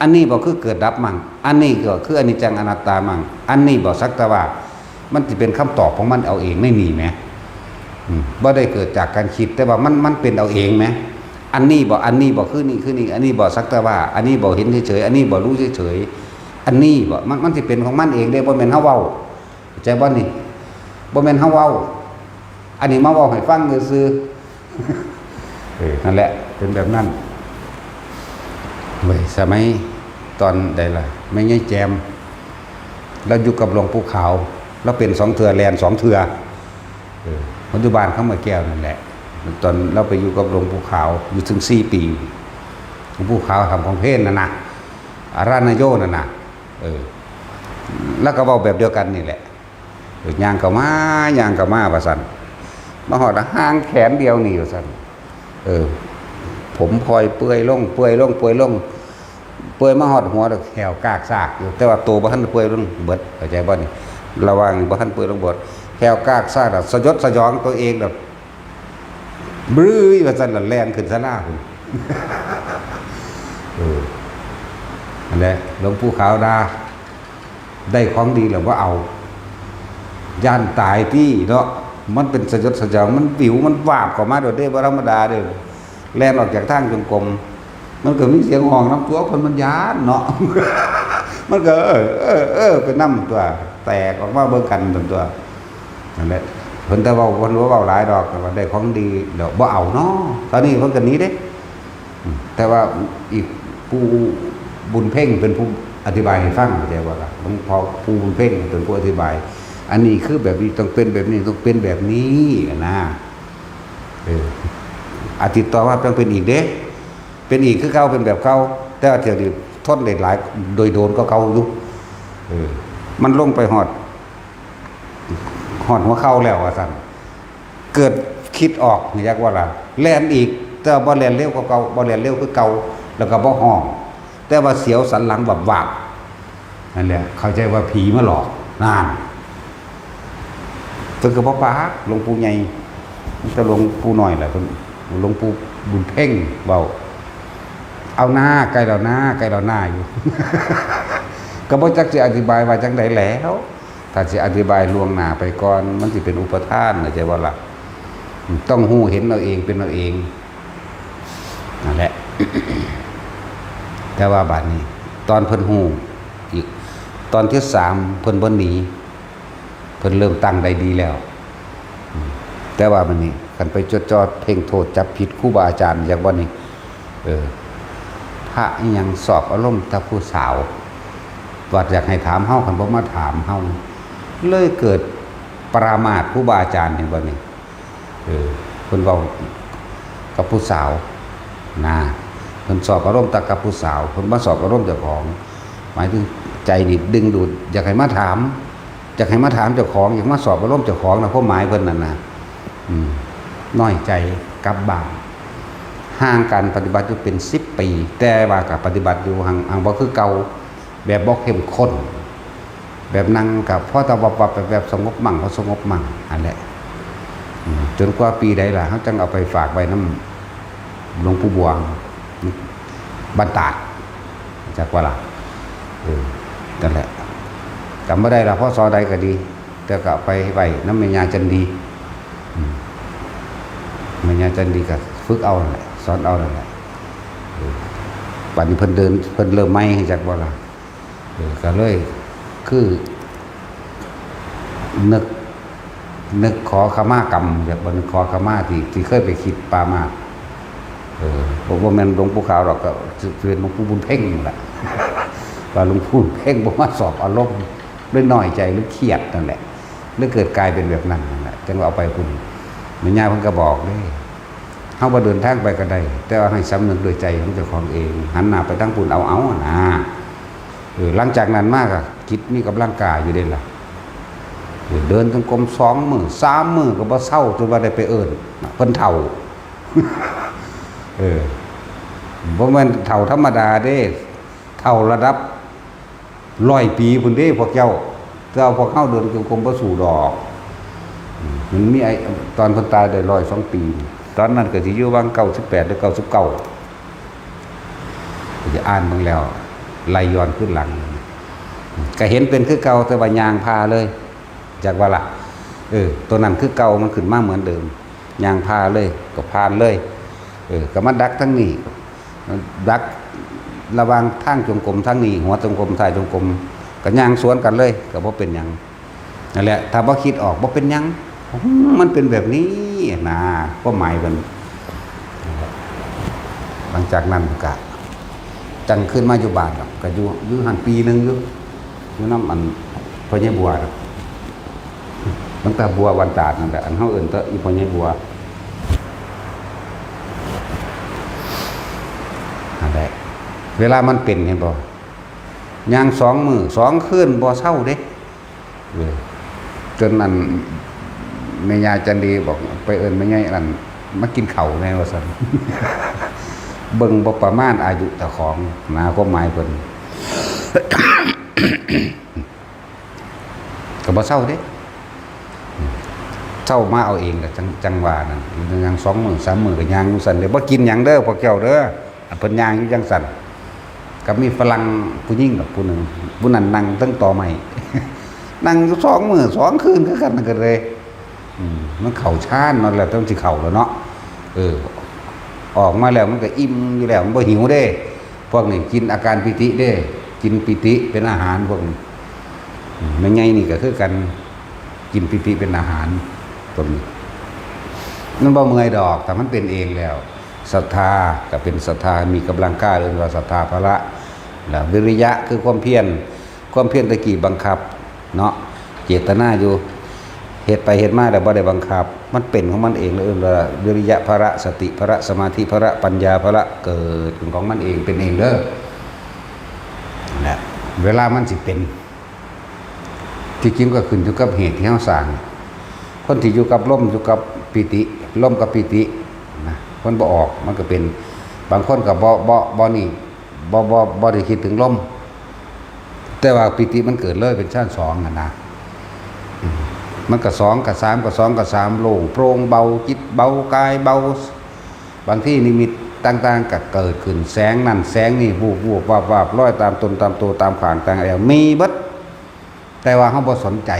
ອັນນີ້ບໍ່ຄືເກີດດັບມັ້ງ ອັນນີ້ກໍຄືອະນິດຈັງອະນັດຕາມັ້ງ ອັນນີ້ບໍ່ສັກແຕ່ວ່າ ມັນຊິເປັນຄຳຕອບຂອງມັນເອົາເອງໃນນີ້ແໝ່ ອືມ ບໍ່ໄດ້ເກີດຈາກການຄິດ ແຕ່ວ່າມັນ ມັນເປັນເອົາເອງແໝ່ ອັນນີ້ບໍ່ ອັນນີ້ບໍ່ຄືນີ້ ຄືນີ້ ອັນນີ້ບໍ່ສັກແຕ່ວ່າ ອັນນີ້ບໍ່ເຫັນເສີຍໆ ອັນນີ້ບໍ່ຮູ້ເສີຍໆ ອັນນີ້ບໍ່ ມັນ ມັນຊິເປັນຂອງມັນເອງເດ້ ບໍ່ແມ່ນເຮົາເວົ້າ ເຂົ້າໃຈບໍ່ນີ້? ບໍ່ແມ່ນເຮົາເວົ້າ ອັນນີ້ມາເວົ້າໃຫ້ຟັງຊື່ໆ ເອີ ນັ້ນແຫຼະ ເປັນແບບນັ້ນເວີຍ ສະໄໝຕອນໃດລະ ແມ່ໃຫຍ່ແຈ່ມ ລາວຢູ່ກັບຫຼວງປູ່ຂາວ ລາວເປັນສອງເທື່ອ ແລ່ນສອງເທື່ອ ເອີ ມັນຢູ່ບ້ານຄຳມະແກ້ວນັ້ນແຫຼະ ຕອນລາວໄປຢູ່ກັບຫຼວງປູ່ຂາວ ຢູ່ເຖິງສີ່ປີ ຫຼວງປູ່ຂາວທຳຂອງເພນນັ້ນນະ ອາຣານະໂຍນັ້ນນະ ເອີ ລາວກະເວົ້າແບບດຽວກັນນີ້ແຫຼະ ເອີ ຍ່າງເຂົ້າມາ ຍ່າງເຂົ້າມາວ່າຊັ້ນ ມາຮອດຫາງແຂນດຽວນີ້ວ່າຊັ້ນ ເອີ ຜົມຄ່ອຍເປື່ອຍລົງ ເປື່ອຍລົງ ເປື່ອຍລົງ ເປື່ອຍມາຮອດຫົວແລ້ວ ແຂ້ວກາກຊາກຢູ່ ແຕ່ວ່າໂຕບໍ່ທັນເປື່ອຍລົງເບິດ ເຂົ້າໃຈບໍ່ນີ້? ລະຫວ່າງນີ້ບໍ່ທັນເປື່ອຍລົງເບິດ ແຂ້ວກາກຊາກ ສະຍົດສະຫຍອງໂຕເອງແບບ ບຣື້ຍວ່າຊັ້ນ ລະແລ່ນຂຶ້ນສາລາພຸ້ນ ເອີ ນັ້ນແຫຼະ ຫຼວງປູ່ຂາວດ່າ ໄດ້ຂອງດີແລ້ວບໍ່ເອົາ ຢ້ານຕາຍຕິເນາະ ມັນເປັນສະຍົດສະຫຍອງ ມັນວິວ ມັນວາບເຂົ້າມາໂດດເດ ບໍ່ທຳມະດາເດ້ ແລ່ນອອກຈາກທາງຈົງກົມ ມັນກະມີສຽງຮ້ອງນຳຕົວ ຄົນມັນຢ້ານເນາະ ມັນກະ ເອີ ເອີ ເອີ ໄປນຳຕົວ ແຕກອອກມາເບິ່ງກັນຕົວ ນັ້ນແຫຼະ ເພິ່ນແຕ່ເວົ້າ ເພິ່ນບໍ່ເວົ້າຫຼາຍດອກ ແຕ່ວ່າໄດ້ຂອງດີແລ້ວບໍ່ເອົາເນາະ ຕອນນີ້ເພິ່ນກະໜີເດ້ ອືມ ແຕ່ວ່າອີກ ປູ່ບຸນເພັງເປັນຜູ້ອະທິບາຍໃຫ້ຟັງ ເຂົ້າໃຈບໍ່ລະ? ຫຼວງພໍ່ ປູ່ບຸນເພັງເປັນຜູ້ອະທິບາຍ ອັນນີ້ຄືແບບນີ້ ຕ້ອງເປັນແບບນີ້ ຕ້ອງເປັນແບບນີ້ນະ ເອີ ອາທິດຕໍ່ມາຕ້ອງເປັນອີກເດ້ ເປັນອີກຄືເກົ່າ ເປັນແບບເກົ່າ ແຕ່ວ່າຖ້ຽວນີ້ທົນໄດ້ຫຼາຍ ໂດຍໂດນກວ່າເກົ່າຢູ່ ເອີ ມັນລົງໄປຮອດ ຮອດຫົວເຂົ່າແລ້ວວ່າຊັ້ນ ເກີດຄິດອອກ ຮູ້ຈັກບໍ່ລະ? ແລ່ນອີກ ແຕ່ວ່າບໍ່ແລ່ນເລັວກວ່າເກົ່າ ບໍ່ແລ່ນເລັວຄືເກົ່າ ແລ້ວກໍບໍ່ຮ້ອງ ແຕ່ວ່າສຽວສັນຫຼັງວາບໆ ນັ້ນແຫຼະ ເຂົ້າໃຈວ່າຜີມາຫຼອກ ນັ້ນ ເພິ່ນກໍບໍ່ປາກ ຫຼວງປູ່ໃຫຍ່ ມີແຕ່ຫຼວງປູ່ນ້ອຍແຫຼະ ເພິ່ນ ຫຼວງປູ່ບຸນເພັງເວົ້າ ເອົານາ ໃກ້ແລ້ວນາ ໃກ້ແລ້ວນາຢູ່ ກໍບໍ່ຈັກຊິອະທິບາຍວ່າຈັ່ງໃດແລ້ວ ຖ້າຊິອະທິບາຍລ່ວງໜ້າໄປກ່ອນ ມັນຊິເປັນອຸປະທານ ເຂົ້າໃຈບໍ່ລະ? ຕ້ອງຮູ້ເຫັນເອົາເອງ ເປັນເອົາເອງ ນັ້ນແຫຼະ ແຕ່ວ່າບາດນີ້ ຕອນເພິ່ນຮູ້ອີກ ຕອນທີສາມ ເພິ່ນບໍ່ໜີ ເພິ່ນເລີ່ມຕັ້ງໄດ້ດີແລ້ວ ອືມ ແຕ່ວ່າບາດນີ້ ຄັນໄປຈົດຈ່ອເພງໂທດຈັບຜິດຄູບາອາຈານ ຢາກບໍ່ນີ້ ເອີ ພະອີ່ຫຍັງສອບອາລົມແຕ່ຜູ້ສາວ ວ່າຢາກໃຫ້ຖາມເຮົາ ຄັນບໍ່ມາຖາມເຮົາ ເລີຍເກີດປະລະມາດຄູບາອາຈານ ເຫັນບໍ່ນີ້? ເອີ ເພິ່ນເວົ້າກັບຜູ້ສາວນະ ເພິ່ນສອບອາລົມແຕ່ກັບຜູ້ສາວ ເພິ່ນບໍ່ສອບອາລົມເຈົ້າຂອງ ໝາຍເຖິງໃຈນີ້ດຶງດູດ ຢາກໃຫ້ມາຖາມ ຢາກໃຫ້ມາຖາມເຈົ້າຂອງ ຢາກມາສອບອາລົມເຈົ້າຂອງນະ ຄວາມໝາຍເພິ່ນນັ້ນນະ ອືມ ນ້ອຍໃຈກັບບ້ານ ຫ່າງການປະຕິບັດຢູ່ເປັນສິບປີ ແຕ່ວ່າກໍປະຕິບັດຢູ່ ຫັ່ງ ຫັ່ງບໍ່ຄືເກົ່າ ແບບບໍ່ເຂັ້ມຂຸ້ນ ແບບນັ່ງກໍພໍແຕ່ວັບໆແວບໆ ສະຫງົບມັ້ງ ບໍ່ສະຫງົບມັ້ງ ຫັ້ນແຫຼະ ອືມ ຈົນກວ່າປີໃດລະ ເຮົາຈັ່ງເອົາໄປຝາກໄວ້ນຳ ຫຼວງປູ່ບວງ ບ້ານຕາດ ຈັກວ່າລະ ເອີ ນັ້ນແຫຼະ ຈຳບໍ່ໄດ້ລະ ພ.ສ. ໃດກໍດີ ແຕ່ກໍເອົາໄປໄວ້ນຳແມ່ຍ່າຈັນດີ ອືມ ແມ່ຍ່າຈັນດີກໍຝຶກເອົານັ້ນແຫຼະ ສອນເອົານັ້ນແຫຼະ ເອີ ບາດນີ້ເພິ່ນເດີນ ເພິ່ນເລີ່ມໃໝ່ ຈັກບໍ່ລະ? ເອີ ກໍເລີຍຄືນຶກ ນຶກຂໍຂະມາກຳ ຢາກບໍ່ນຶກຂໍຂະມາທີ່ ທີ່ເຄີຍໄປຄິດປາມາດ ເອີ ບໍ່ ບໍ່ແມ່ນຫຼວງປູ່ຂາວດອກ ກໍຊິເປັນຫຼວງປູ່ບຸນເພັງນັ້ນລະ ວ່າຫຼວງປູ່ເພັງບໍ່ມາສອບອາລົມ ເລີຍນ້ອຍໃຈ ຫຼືຄຽດນັ້ນແຫຼະ ເລີຍເກີດກາຍເປັນແບບນັ້ນນັ້ນແຫຼະ. ຈັ່ງວ່າເອົາໄປພຸ້ນ ແມ່ຍ່າເພິ່ນກໍບອກເດ້ ເຮົາບໍ່ເດີນທາງໄປກໍໄດ້ ແຕ່ວ່າໃຫ້ສຳນຶກດ້ວຍໃຈຂອງເຈົ້າຂອງເອງ ຫັນໜ້າໄປທາງພຸ້ນເອົາໆນະ. ເອີ ຫຼັງຈາກນັ້ນມາກໍຈິດມີກຳລັງກ້າຢູ່ເດ້ລະ ເອີ ເດີນຈົງກົມສອງມື້ສາມມື້ກໍບໍ່ເຊົາ ຈົນວ່າໄດ້ໄປເອີ້ນເພິ່ນເຖົ້າ. ເອີ ບໍ່ແມ່ນເຖົ້າທຳມະດາເດ້ ເຖົ້າລະດັບຮ້ອຍປີພຸ້ນເດ້ພວກເຈົ້າ. ແຕ່ວ່າພວກເຮົາເດີນຈົງກົມບໍ່ສູ້ດອກ. ອືມ ມັນມີໄອ້ ຕອນເພິ່ນຕາຍໄດ້ຮ້ອຍສອງປີ ຕອນນັ້ນກໍຊິຢູ່ຫວ່າງເກົ້າສິບແປດ ຫຼື ເກົ້າສິບເກົ້າ ກໍຊິອ່ານເບິ່ງແລ້ວ ໄລ່ຍ້ອນຄືນຫຼັງ ກໍເຫັນເປັນຄືເກົ່າ ແຕ່ວ່າຍ່າງຜ່າເລີຍ ຈັກວ່າລະ ເອີ ໂຕນັ້ນຄືເກົ່າ ມັນຂຶ້ນມາເໝືອນເດີມ ຍ່າງຜ່າເລີຍ ກໍຜ່ານເລີຍ. ເອີ ກໍມາດັກທາງນີ້ ດັກລະຫວ່າງທາງຈົງກົມທາງນີ້ ຫົວຈົງກົມ ທ້າຍຈົງກົມ ກໍຍ່າງສວນກັນເລີຍ ກໍບໍ່ເປັນຫຍັງ. ນັ້ນແຫຼະ ຖ້າບໍ່ຄິດອອກ ບໍ່ເປັນຫຍັງ ມັນເປັນແບບນີ້ນະ ຄວາມໝາຍເພິ່ນ. ຫຼັງຈາກນັ້ນກະຈັ່ງຂຶ້ນມາຢູ່ບ້ານດອກ ກະຢູ່ ຢູ່ຫັ້ນປີໜຶ່ງຢູ່ ຢູ່ນຳອັນພໍ່ໃຫຍ່ບົວດອກ ຕັ້ງແຕ່ບົວວັນຕາດນັ້ນແຫຼະ ອັນເຮົາເອີ້ນແຕ່ອີ່ພໍ່ໃຫຍ່ບົວ ຫັ້ນແຫຼະ. ເວລາມັນເປັນ ເຫັນບໍ່ ຍ່າງສອງມື້ສອງຄືນບໍ່ເຊົາເດ້. ເອີ ຈົນອັນແມ່ຍ່າຈັນດີບອກ ໄປເອີ້ນແມ່ໃຫຍ່ອັນນັ້ນມາກິນເຂົ້າແດ່ວ່າຊັ້ນ. ເບິ່ງບໍ່ປະມານອາຍຸເຈົ້າຂອງນະ ຄວາມໝາຍເພິ່ນ ກໍບໍ່ເຊົາເດ້ ເຊົາມາເອົາເອງລະ ຈັ່ງ ຈັ່ງວ່ານັ້ນ. ຍ່າງສອງມື້ສາມມື້ກໍຍ່າງຢູ່ຊັ້ນເດ້ ບໍ່ກິນຫຍັງເດີພວກເຈົ້າເດີ. ອັນເພິ່ນຍ່າງຢູ່ຈັ່ງຊັ້ນ ກໍມີຝຣັ່ງຜູ້ຍິງດອກຜູ້ໜຶ່ງ ຜູ້ນັ້ນນັ່ງເທິງຕໍໄມ້ ນັ່ງຢູ່ສອງມື້ສອງຄືນຄືກັນ ນັ້ນກໍເລີຍ ອືມ ມັນເຂົ້າຊານເນາະ ແລ້ວແຕ່ມັນຊິເຂົ້າແລ້ວເນາະ. ເອີ ອອກມາແລ້ວມັນກໍອີ່ມຢູ່ແລ້ວ ມັນບໍ່ຫິວເດ້. ພວກນີ້ກິນອາການປີຕິເດ້ ກິນປີຕິເປັນອາຫານພວກນີ້. ອືມ ແມ່ໃຫຍ່ນີ້ກໍຄືກັນ ກິນປີຕິເປັນອາຫານ ຕົວນີ້ ມັນບໍ່ເມື່ອຍດອກ ຖ້າມັນເປັນເອງແລ້ວ. ສັດທາກໍເປັນສັດທາມີກຳລັງກ້າ ເອີ້ນວ່າສັດທາພະລະ ແລະ ວິລິຍະຄືຄວາມພຽນ ຄວາມພຽນແຕ່ກີ້ບັງຄັບເນາະ ເຈດຕະນາຢູ່ ເຮັດໄປເຮັດມາແລ້ວບໍ່ໄດ້ບັງຄັບ ມັນເປັນຂອງມັນເອງ ເອີ້ນວ່າວິລິຍະພະລະ ສະຕິພະລະ ສະມາທິພະລະ ປັນຍາພະລະ ເກີດຂຶ້ນຂອງມັນເອງ ເປັນເອງເດີ. ແລະ ເວລາມັນຊິເປັນ ທີ່ຈິງກໍຂຶ້ນຢູ່ກັບເຫດທີ່ເຮົາສ້າງ. ຄົນທີ່ຢູ່ກັບລົມ ຢູ່ກັບປີຕິ ລົມກັບປີຕິນະ ມັນບໍ່ອອກ ມັນກໍເປັນ. ບາງຄົນກໍບໍ່ ບໍ່ ບໍ່ນີ້ ບໍ່ ບໍ່ ບໍ່ໄດ້ຄິດເຖິງລົມ ແຕ່ວ່າປີຕິມັນເກີດເລີຍເປັນຊານສອງຫັ້ນນະ. ອືມ ມັນກໍສອງ ກໍສາມ ກໍສອງ ກໍສາມ ໂລ່ງໂປ່ງ ເບົາ ຈິດເບົາ ກາຍເບົາ. ບາງທີນິມິດຕ່າງໆກໍເກີດຂຶ້ນ ແສງນັ້ນແສງນີ້ ວູບໆ ວາບໆ ລອຍຕາມຕົນຕາມໂຕຕາມຂ້າງຕ່າງແອວ ມີເບິດ ແຕ່ວ່າເຮົາບໍ່ສົນໃຈ.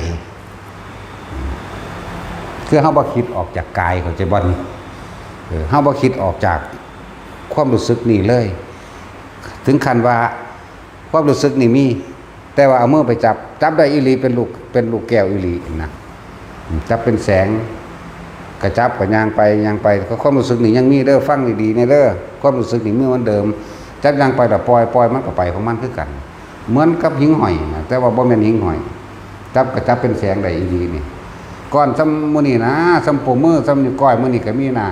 ຄືເຮົາບໍ່ຄິດອອກຈາກກາຍ ເຂົ້າໃຈບໍ່ນີ້? ເອີ ເຮົາບໍ່ຄິດອອກຈາກຄວາມຮູ້ສຶກນີ້ເລີຍ ເຖິງຂັ້ນວ່າ ຄວາມຮູ້ສຶກນີ້ມີ ແຕ່ວ່າເອົາມືໄປຈັບ ຈັບໄດ້ອີ່ຫຼີ ເປັນລູກ ເປັນລູກແກ້ວອີ່ຫຼີນະ ຈັບເປັນແສງ ກະຈັບ ກະຍ່າງໄປ ຍ່າງໄປ ຄວາມຮູ້ສຶກນີ້ຍັງມີເດີ ຟັງດີໆແນ່ເດີ ຄວາມຮູ້ສຶກນີ້ມີເໝືອນເດີມ. ຈັບຍ່າງໄປລະປ່ອຍ ປ່ອຍ ມັນກໍໄປຂອງມັນຄືກັນ ເໝືອນກັບຫິງຫ້ອຍນະ ແຕ່ວ່າບໍ່ແມ່ນຫິງຫ້ອຍ ຈັບກະຈັບເປັນແສງໄດ້ອີ່ຫຼີນີ້. ກ້ອນສ່ຳມື້ນີ້ນະ ສ່ຳໂປ້ມື ສ່ຳນິ້ວກ້ອຍມື້ນີ້ກໍມີນະ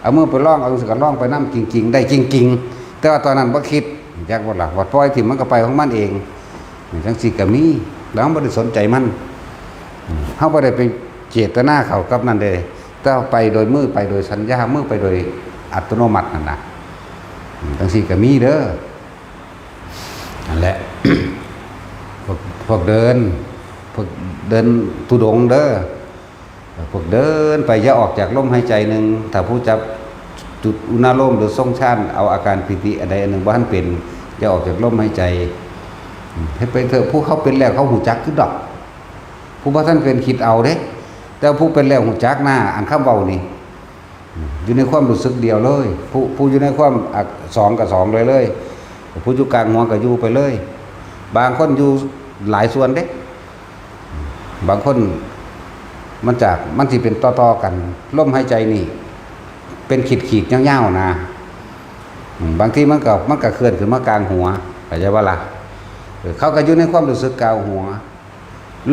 ເອົາມືໄປລອງ ເອົາຈັ່ງຊີ້ກໍລອງໄປນຳ ກິງໆ ໄດ້ກິງໆ ແຕ່ວ່າຕອນນັ້ນບໍ່ຄິດ ຈັກບໍ່ລະ ວ່າປ່ອຍຖິ້ມ ມັນກໍໄປຂອງມັນເອງ. ຈັ່ງຊີ້ກໍມີ ແລ້ວເຮົາບໍ່ໄດ້ສົນໃຈມັນ ເຮົາບໍ່ໄດ້ໄປເຈດຕະນາເຂົ້າກັບນັ້ນເດ້ ແຕ່ວ່າໄປໂດຍມື ໄປໂດຍສັນຍາ ມືໄປໂດຍອັດຕະໂນມັດຫັ້ນນະ. ຈັ່ງຊີ້ກໍມີເດີ ຫັ້ນແຫຼະ ພວກ ພວກເດີນ ພວກເດີນທຸດົງເດີ ພວກເດີນໄປ ຢ່າອອກຈາກລົມຫາຍໃຈໜຶ່ງ. ຖ້າຜູ້ຈັບຈຸດອຸນາໂລມ ຫຼື ຊົງຊານ ເອົາອາການປີຕິອັນໃດອັນໜຶ່ງບໍ່ທັນເປັນ ຢ່າອອກຈາກລົມຫາຍໃຈ. ເຮັດໄປເຖາະ ຜູ້ເຂົາເປັນແລ້ວເຂົາຮູ້ຈັກຄືດອກ ຜູ້ບໍ່ທັນເປັນຄິດເອົາເດ້ ແຕ່ຜູ້ເປັນແລ້ວຮູ້ຈັກນາ ອັນຄຳເວົ້ານີ້ ຢູ່ໃນຄວາມຮູ້ສຶກດຽວເລີຍ ຜູ້ ຜູ້ຢູ່ໃນຄວາມ ອາ ສອງກໍສອງໄດ້ເລີຍ ຜູ້ຢູ່ກາງຫົວກໍຢູ່ໄປເລີຍ. ບາງຄົນຢູ່ຫຼາຍສ່ວນເດ້ ບາງຄົນມັນຈະ ມັນຊິເປັນຕໍ່ໆກັນ ລົມຫາຍໃຈນີ້ເປັນຂີດໆຍາວໆນະ. ອືມ ບາງທີມັນກໍ ມັນກໍເຄື່ອນຂຶ້ນມາກາງຫົວ ເຂົ້າໃຈບໍ່ລະ? ເອີ ເຂົາກໍຢູ່ໃນຄວາມຮູ້ສຶກກ້າວຫົວ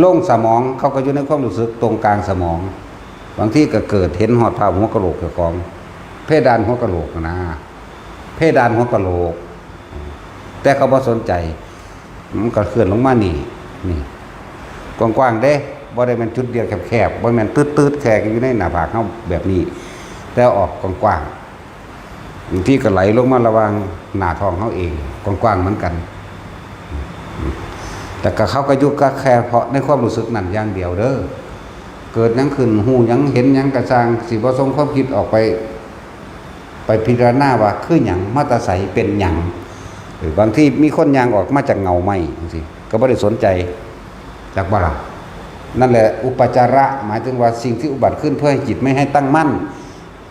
ລົງສະໝອງ ເຂົາກໍຢູ່ໃນຄວາມຮູ້ສຶກຕົງກາງສະໝອງ ບາງທີກໍເກີດເຫັນຮອດພາບຫົວກະໂຫຼກເຈົ້າຂອງ ເພດານຫົວກະໂຫຼກຫັ້ນນາ ເພດານຫົວກະໂຫຼກ ແຕ່ເຂົາບໍ່ສົນໃຈ ມັນກໍເຄື່ອນລົງມານີ້ ນີ້ ກວ້າງໆເດ້ ບໍ່ໄດ້ແມ່ນຈຸດດຽວແຄບໆ ບໍ່ແມ່ນຕຶດໆ ແຄ່ຢູ່ໃນໜ້າຜາກເຮົາແບບນີ້ ແຕ່ອອກກວ້າງໆ ບາງທີກໍໄຫຼລົງມາລະຫວ່າງໜ້າທ້ອງເຮົາເອງ ກວ້າງໆເໝືອນກັນ ແຕ່ກໍເຂົາກໍຢູ່ກັບແຄ່ເພາະໃນຄວາມຮູ້ສຶກນັ້ນຢ່າງດຽວເດີ້ ເກີດຫຍັງຂຶ້ນ ຮູ້ຫຍັງ ເຫັນຫຍັງກໍຊ່າງ ຊິບໍ່ສົ່ງຄວາມຄິດອອກໄປ ໄປພິຈາລະນາວ່າຄືຫຍັງ ມາແຕ່ໃສ ເປັນຫຍັງ ເອີ ບາງທີມີຄົນຍ່າງອອກມາຈາກເຫງົາໄມ້ຈັ່ງຊີ້ ກໍບໍ່ໄດ້ສົນໃຈ ຈັກບໍ່ລະ? ນັ້ນແຫຼະ ອຸປະຈາລະ ໝາຍເຖິງວ່າສິ່ງທີ່ອຸບັດຂຶ້ນເພື່ອໃຫ້ຈິດໄມ່ໃຫ້ຕັ້ງໝັ້ນ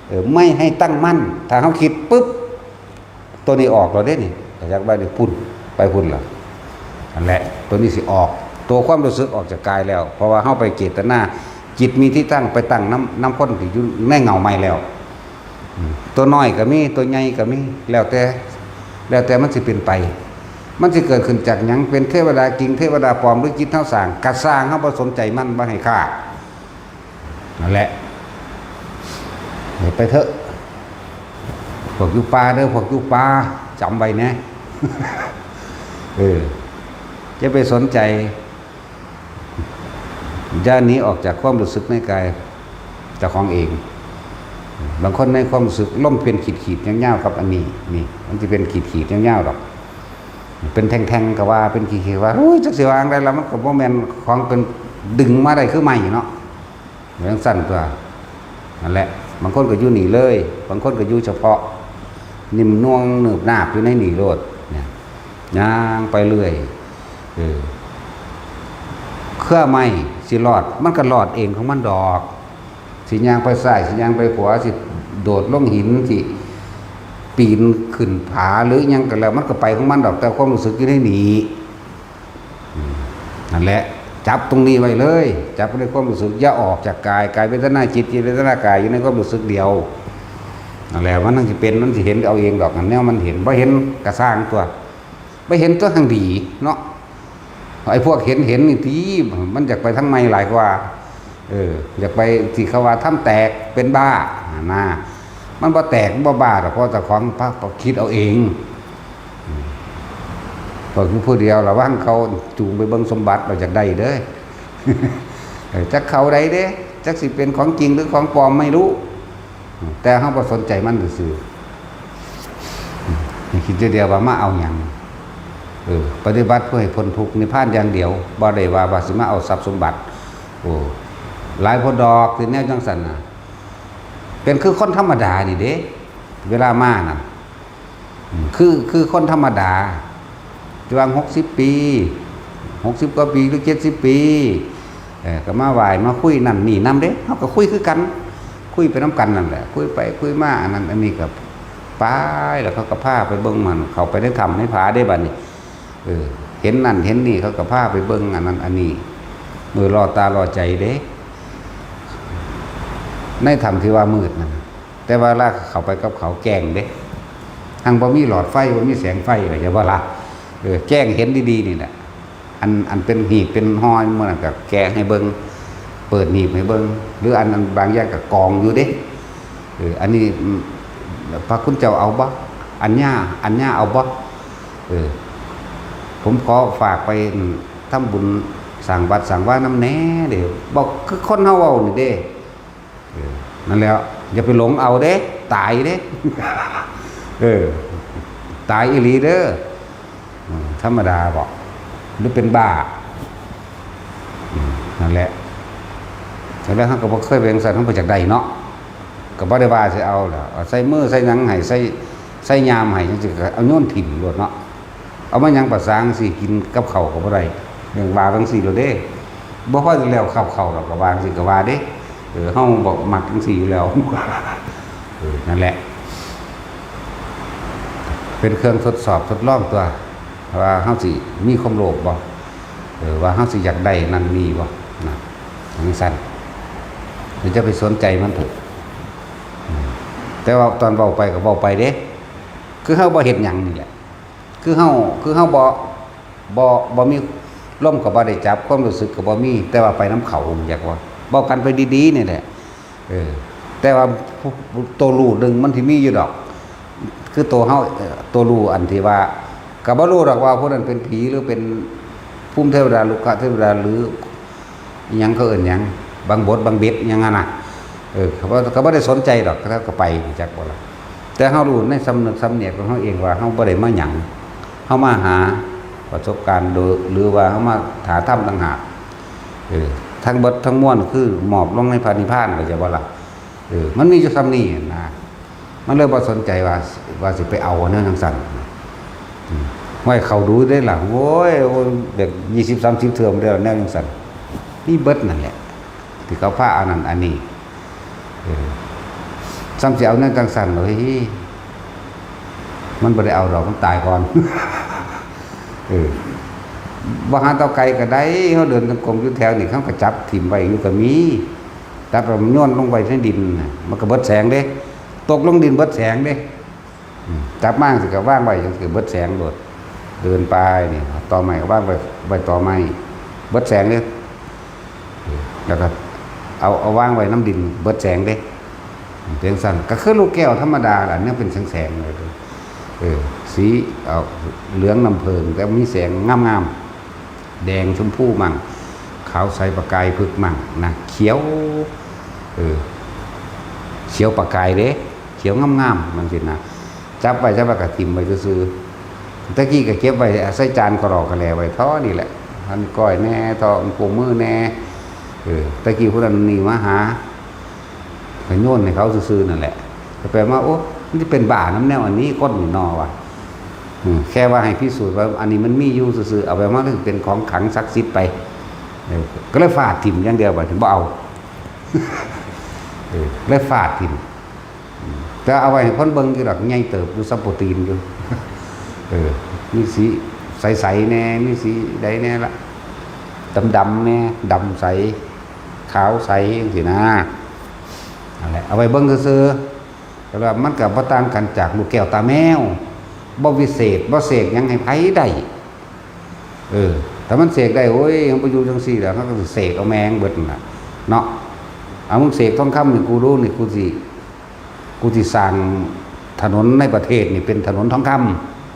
ເອີ ໄມ່ໃຫ້ຕັ້ງໝັ້ນ ຖ້າເຮົາຄິດປຶບ ໂຕນີ້ອອກແລ້ວເດ້ນີ້ ກໍຈັກໄວ້ນີ້ພຸ້ນ ໄປພຸ້ນລະ ນັ້ນແຫຼະ ໂຕນີ້ຊິອອກ ໂຕຄວາມຮູ້ສຶກອອກຈາກກາຍແລ້ວ ເພາະວ່າເຮົາໄປເຈດຕະນາ ຈິດມີທີ່ຕັ້ງ ໄປຕັ້ງນຳ ນຳຄົນທີ່ຢູ່ໃນເຫງົາໄມ້ແລ້ວ ອືມ ໂຕນ້ອຍກໍມີ ໂຕໃຫຍ່ກໍມີ ແລ້ວແຕ່ ແລ້ວແຕ່ມັນຊິເປັນໄປ ມັນຊິເກີດຂຶ້ນຈາກຫຍັງ ເປັນເທວະດາຈິງ ເທວະດາປອມ ຫຼື ຈິດເຮົາສ້າງ ກະຊ່າງ ເຮົາບໍ່ສົນໃຈມັນ ບໍ່ໃຫ້ຄ່າ ນັ້ນແຫຼະ ເຮັດໄປເຖາະ ພວກຢູ່ປ່າເດີ້ ພວກຢູ່ປ່າ ຈຳໄວ້ແດ່ ເອີ ຢ່າໄປສົນໃຈ ຢ່າໜີອອກຈາກຄວາມຮູ້ສຶກໃນກາຍເຈົ້າຂອງເອງ ບາງຄົນໃນຄວາມຮູ້ສຶກ ລົມເປັນຂີດໆຍາວໆ ກັບອັນນີ້ ນີ້ ມັນຊິເປັນຂີດໆຍາວໆດອກ ເປັນແທ່ງໆກໍວ່າ ເປັນຂີດໆວ່າ ໂອ້ຍ ຈັກຊິວ່າຈັ່ງໃດລະ ມັນກໍບໍ່ແມ່ນຂອງເປັນດຶງມາໄດ້ຄືໄມ້ເນາະ ແມ່ນຈັ່ງຊັ້ນຕົວະ ນັ້ນແຫຼະ ບາງຄົນກໍຢູ່ນີ້ເລີຍ ບາງຄົນກໍຢູ່ສະເພາະ ໜິ່ມນວງໜືບໜາບຢູ່ໃນນີ້ໂລດ ຍ່າງໄປເລື້ອຍ ເອີ ເຄືອໄມ້ຊິລອດ ມັນກໍລອດເອງຂອງມັນດອກ ຊິຍ່າງໄປຊ້າຍ ຊິຍ່າງໄປຂວາ ຊິໂດດລົງຫີນ ຊິປີນຂຶ້ນຜາ ຫຼື ອີ່ຫຍັງກໍແລ້ວ ມັນກໍໄປຂອງມັນດອກ ແຕ່ຄວາມຮູ້ສຶກຢູ່ໃນນີ້ ອືມ ນັ້ນແຫຼະ ຈັບຕົງນີ້ໄວ້ເລີຍ ຈັບໃນຄວາມຮູ້ສຶກ ຢ່າອອກຈາກກາຍ ກາຍເວທະນາຈິດ ຈິດເວທະນາກາຍ ຢູ່ໃນຄວາມຮູ້ສຶກດຽວ ນັ້ນແຫຼະ ມັນຈັ່ງຊິເປັນ ມັນຊິເຫັນເອົາເອງດອກ ອັນແນວມັນເຫັນ ບໍ່ເຫັນກະຊ່າງຕົວະ ບໍ່ເຫັນຕົວະ ທັງດີເນາະ ໄອ້ພວກເຫັນເຫັນນີ້ຕິ ມັນຢາກໄປທາງໃໝ່ຫຼາຍກວ່າ ເອີ ຢາກໄປທີ່ເຂົາວ່າທຳແຕກເປັນບ້າຫັ້ນນາ ມັນບໍ່ແຕກບໍ່ບ້າດອກ ເພາະເຈົ້າຂອງພາກຄິດເອົາເອງ ອືມ ພວກຢູ່ຜູ້ດຽວ ລະວັງເຂົາຈູງໄປເບິ່ງສົມບັດ ວ່າຢາກໄດ້ເດີ້ ເອີ ຈັກເຂົາໃດເດ້ ຈັກຊິເປັນຂອງຈິງ ຫຼື ຂອງປອມ ໄມ່ຮູ້ ແຕ່ເຮົາບໍ່ສົນໃຈມັນຊື່ໆ ໃຫ້ຄິດແຕ່ດຽວວ່າມາເອົາຫຍັງ ເອີ ປະຕິບັດເພື່ອໃຫ້ພົ້ນທຸກນິບພານຢ່າງດຽວ ບໍ່ໄດ້ວ່າ ວ່າຊິມາເອົາຊັບສົມບັດ ໂອ້ ຫຼາຍໂພດດອກທີ່ແນວຈັ່ງຊັ້ນນະ ເປັນຄືຄົນທຳມະດານີ້ເດ້ ເວລາມານັ້ນ ອືມ ຄື ຄືຄົນທຳມະດາ ຢູ່ຫວ່າງຫົກສິບປີ ຫົກສິບກວ່າປີ ຫຼື ເຈັດສິບປີ ເອີ ກໍມາໄຫວ້ມາຄຸຍນັ້ນນີ້ນຳເດ້ ເຮົາກໍຄຸຍຄືກັນ ຄຸຍໄປນຳກັນນັ້ນແຫຼະ ຄຸຍໄປຄຸຍມາ ອັນນັ້ນອັນນີ້ກໍໄປ ແລ້ວເຂົາກໍພາໄປເບິ່ງ ມັນເຂົ້າໄປໃນຖ້ຳໃນຜາເດ້ ບັດນີ້ ເອີ ເຫັນນັ້ນເຫັນນີ້ ເຂົາກໍພາໄປເບິ່ງ ອັນນັ້ນອັນນີ້ ມືລໍຕາລໍໃຈເດ້ ໃນຖ້ຳທີ່ວ່າມືດນັ້ນ ແຕ່ວ່າລາເຂົ້າໄປກັບເຂົາແຈ້ງເດ້ ທັງບໍ່ມີຫຼອດໄຟ ບໍ່ມີແສງໄຟ ເຂົ້າໃຈບໍ່ລະ? ເອີ ແຈ້ງເຫັນດີໆນີ້ແຫຼະ ອັນ ອັນເປັນຫີບເປັນຫໍ່ມື້ນັ້ນກໍແກະໃຫ້ເບິ່ງ ເປີດຫີບໃຫ້ເບິ່ງ ຫຼື ອັນ ອັນບາງຢ່າງກໍກອງຢູ່ເດ້ ເອີ ອັນນີ້ ອືມ ພະຄຸນເຈົ້າເອົາບໍ່? ອັນຍາ ອັນຍາເອົາບໍ່? ເອີ ຜົມຂໍຝາກໄປ ອືມ ທຳບຸນສ້າງວັດສ້າງວານຳແດ່ເດ້ ບອກຄືຄົນເຮົາເວົ້ານີ້ເດ້ ເອີ ນັ້ນແຫຼະ ຢ່າໄປຫຼົງເອົາເດ້ ຕາຍເດ້ ເອີ ຕາຍອີ່ຫຼີເດີ ອືມ ທຳມະດາບໍ ຫຼືເປັນບ້າ ອືມ ນັ້ນແຫຼະ ແຕ່ເຮົາກໍບໍ່ເຄີຍເປັນຈັ່ງຊັ້ນ ເຮົາບໍ່ຢາກໄດ້ເນາະ ກໍບໍ່ໄດ້ວ່າຊິເອົາແຫຼະ ເອົາໃສ່ມືໃສ່ຫຍັງໃຫ້ ໃສ່ ໃສ່ຍາມໃຫ້ຈັ່ງຊີ້ ກໍເອົາໂຍນຖິ້ມໂລດເນາະ ເອົາມາຫຍັງປະສາງຊິກິນກັບເຂົ້າກໍບໍ່ໄດ້ ເລື່ອງວ່າຈັ່ງຊີ້ໂລດເດ້ ບໍ່ພໍແລ້ວກັບເຂົ້າດອກ ກໍວ່າຈັ່ງຊີ້ກໍວ່າເດ້ ເອີ ເຮົາບໍ່ມັກຈັ່ງຊີ້ຢູ່ແລ້ວ ເອີ ນັ້ນແຫຼະ ເປັນເຄື່ອງທົດສອບທົດລອງຕົວະ ວ່າເຮົາຊິມີຄວາມໂລບບໍ່ ເອີ ວ່າເຮົາຊິຢາກໄດ້ນັ້ນນີ້ບໍ່ ນະ ຈັ່ງຊັ້ນ ຢ່າໄປສົນໃຈມັນເຖາະ ອືມ ແຕ່ວ່າຕອນເວົ້າໄປກໍເວົ້າໄປເດ້ ຄືເຮົາບໍ່ເຮັດຫຍັງນີ້ແຫຼະ ຄືເຮົາ ຄືເຮົາບໍ່ ບໍ່ ບໍ່ມີ ລົມກໍບໍ່ໄດ້ຈັບ ຄວາມຮູ້ສຶກກໍບໍ່ມີ ແຕ່ວ່າໄປນຳເຂົາ ຮູ້ຈັກບໍ່? ເວົ້າກັນໄປດີໆນີ້ແຫຼະ ເອີ ແຕ່ວ່າໂຕຮູ້ໜຶ່ງມັນຊິມີຢູ່ດອກ ຄືໂຕເຮົາ ເອີ ໂຕຮູ້ອັນທີ່ວ່າ ກໍບໍ່ຮູ້ດອກວ່າຜູ້ນັ້ນເປັນຜີ ຫຼືເປັນພູມເທວດາ ລຸກຂະເທວດາ ຫຼື ອີ່ຫຍັງເຂົາເອີ້ນຫຍັງ ບາງບົດບາງເບັດຫຍັງຫັ້ນນະ ເອີ ເຂົາບໍ່ ເຂົາບໍ່ໄດ້ສົນໃຈດອກ ເຂົາກໍໄປ ຮູ້ຈັກບໍ່ລະ? ແຕ່ເຮົາຮູ້ໃນສຳນຶກສຳນຽກຂອງເຮົາເອງວ່າເຮົາບໍ່ໄດ້ມາຫຍັງ ເຮົາມາຫາປະສົບການໂດຍ ຫຼືວ່າເຮົາມາຫາທຳຕ່າງຫາກ ເອີ ທັງເບິດທັງມວນຄືມອບລົງໃນພະນິບພານ ເຂົ້າໃຈບໍ່ລະ? ເອີ ມັນມີຢູ່ສ່ຳນີ້ຫັ້ນນະ ມັນເລີຍບໍ່ສົນໃຈວ່າ ວ່າຊິໄປເອົາແນວຈັ່ງຊັ້ນ ອືມ ຫ້ວຍ ເຂົ້າດູເດ້ລະ ໂອ້ຍ ໂອ້ຍ ແບບ ຊາວ ສາມສິບເທື່ອພຸ້ນເດ້ແນວຈັ່ງຊັ້ນ ມີເບິດນັ້ນແຫຼະ ທີ່ເຂົາພາອັນນັ້ນອັນນີ້ ເອີ ສ່ຳຊິເອົາແນວຈັ່ງຊັ້ນ ໂອ້ຍ ມັນບໍ່ໄດ້ເອົາດອກ ມັນຕາຍກ່ອນ ເອີ ບໍ່ຫາເຕົາໄກ່ກໍໄດ້ ເຮົາເດີນຈົງກົມຢູ່ແຖວນີ້ ເຂົາກໍຈັບຖິ້ມໄວ້ຢູ່ກໍມີ ຈັບແລ້ວໂຍນລົງໄວ້ໃນດິນ ມັນກໍເບິດແສງເດ້ ຕົກລົງດິນເບິດແສງເດ້ ອືມ ຈັບມາຈັ່ງຊີ້ກໍວາງໄວ້ຈັ່ງຊີ້ກໍເບິດແສງໂລດ ເດີນໄປນີ້ ຕອໄມ້ກໍວາງໄວ້ ໄວ້ຕອໄມ້ ເບິດແສງເດ້ ແລ້ວກໍເອົາ ເອົາວາງໄວ້ນຳດິນ ເບິດແສງເດ້ ເປັນຈັ່ງຊັ້ນ ກໍຄືລູກແກ້ວທຳມະດາລະ ຍັງເປັນແສງໆຢູ່ເດ້ ເອີ ສີ ເອົາ ເຫຼືອງນ້ຳເຜິ້ງ ແຕ່ມີແສງງາມໆ ແດງ ຊົມພູ ມັ້ງ ຂາວໃສປະກາຍຜຶກ ມັ້ງນະ ຂຽວ ເອີ ຂຽວປະກາຍເດ້ ຂຽວງາມໆ ຈັ່ງຊີ້ນະ ຈັບໄວ້ ຈັບໄວ້ກໍຖິ້ມໄວ້ຊື່ໆ ແຕ່ກີ້ກໍເກັບໄວ້ໃສ່ຈານ ກະຫຼອກກະແຫຼໄວ້ທໍ່ນີ້ແຫຼະ ອັນກ້ອຍແດ່ ທໍ່ໂປ້ງມືແດ່ ເອີ ແຕ່ກີ້ຜູ້ນັ້ນນີ້ມາຫາ ກໍໂຍນໃຫ້ເຂົາຊື່ໆນັ້ນແຫຼະ ແຕ່ໄປມາ ໂອ້ ມັນຊິເປັນບ້ານຳແນວອັນນີ້ ຄົນນີ້ນໍວ່າ ອືມ ແຄ່ວ່າໃຫ້ພິສູດວ່າອັນນີ້ມັນມີຢູ່ຊື່ໆ ເອົາໄປມາເປັນຂອງຂລັງສັກສິດໄປ ເອີ ກໍເລີຍຟາດຖິ້ມຢ່າງດຽວ ບາດນີ້ບໍ່ເອົາ ເອີ ເລີຍຟາດຖິ້ມ ອືມ ແຕ່ເອົາໄວ້ໃຫ້ຄົນເບິ່ງຢູ່ດອກ ໃຫຍ່ເຕີບຢູ່ ສ່ຳໂປຕີນຢູ່ ເອີ ມີສີໃສໆແດ່ ມີສີໃດແດ່ລະ ດຳໆແດ່ ດຳໃສ ຂາວໃສຈັ່ງຊີ້ນະ ນັ້ນແຫຼະ ເອົາໄວ້ເບິ່ງຊື່ໆ ແຕ່ວ່າມັນກໍບໍ່ຕ່າງກັນຈາກລູກແກ້ວຕາແມວ ບໍ່ວິເສດ ບໍ່ເສກຫຍັງໃຫ້ໃຜໄດ້ ເອີ ຖ້າມັນເສກໄດ້ ໂອ້ຍ ມັນບໍ່ຢູ່ຈັ່ງຊີ້ແລ້ວ ເຮົາກໍຊິເສກເອົາແມ່ງເບິດນັ້ນລະເນາະ ເອົາ ມຶງເສກທອງຄຳໃຫ້ກູດູ ນີ້ ກູຊິ ກູຊິສ້າງຖະໜົນໃນປະເທດນີ້ເປັນຖະໜົນທອງຄຳ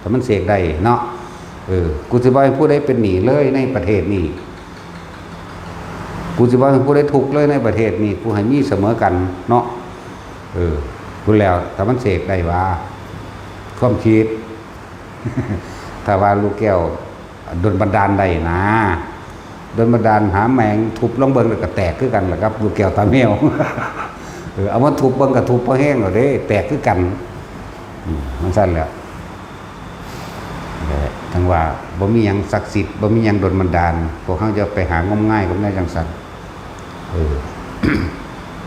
ຖ້າມັນເສກໄດ້ເນາະ ເອີ ກູຊິບໍ່ໃຫ້ຜູ້ໃດເປັນໜີ້ເລີຍໃນປະເທດນີ້ ກູຊິບໍ່ໃຫ້ຜູ້ໃດທຸກເລີຍໃນປະເທດນີ້ ກູໃຫ້ມີສະເໝີກັນເນາະ ເອີ ພຸ້ນແລ້ວ ຖ້າມັນເສກໄດ້ຫວາ ຄວາມຄິດ ຖ້າວ່າລູກແກ້ວດົນບັນດານໄດ້ນະ ດົນບັນດານຫາແມງທຸບລອງເບິ່ງ ແລ້ວກໍແຕກຄືກັນລະກັບລູກແກ້ວຕາແມວ ເອີ ເອົາມາທຸບເບິ່ງກໍທຸບພໍແຮງແລ້ວເດ້ ແຕກຄືກັນ ອືມ ມັນຊັ້ນແຫຼະ ແຫຼະ ຈັ່ງວ່າບໍ່ມີຫຍັງສັກສິດ ບໍ່ມີຫຍັງດົນບັນດານ ພວກເຮົາຈະໄປຫາງົມງາຍກັບແນວຈັ່ງຊັ້ນ ເອີ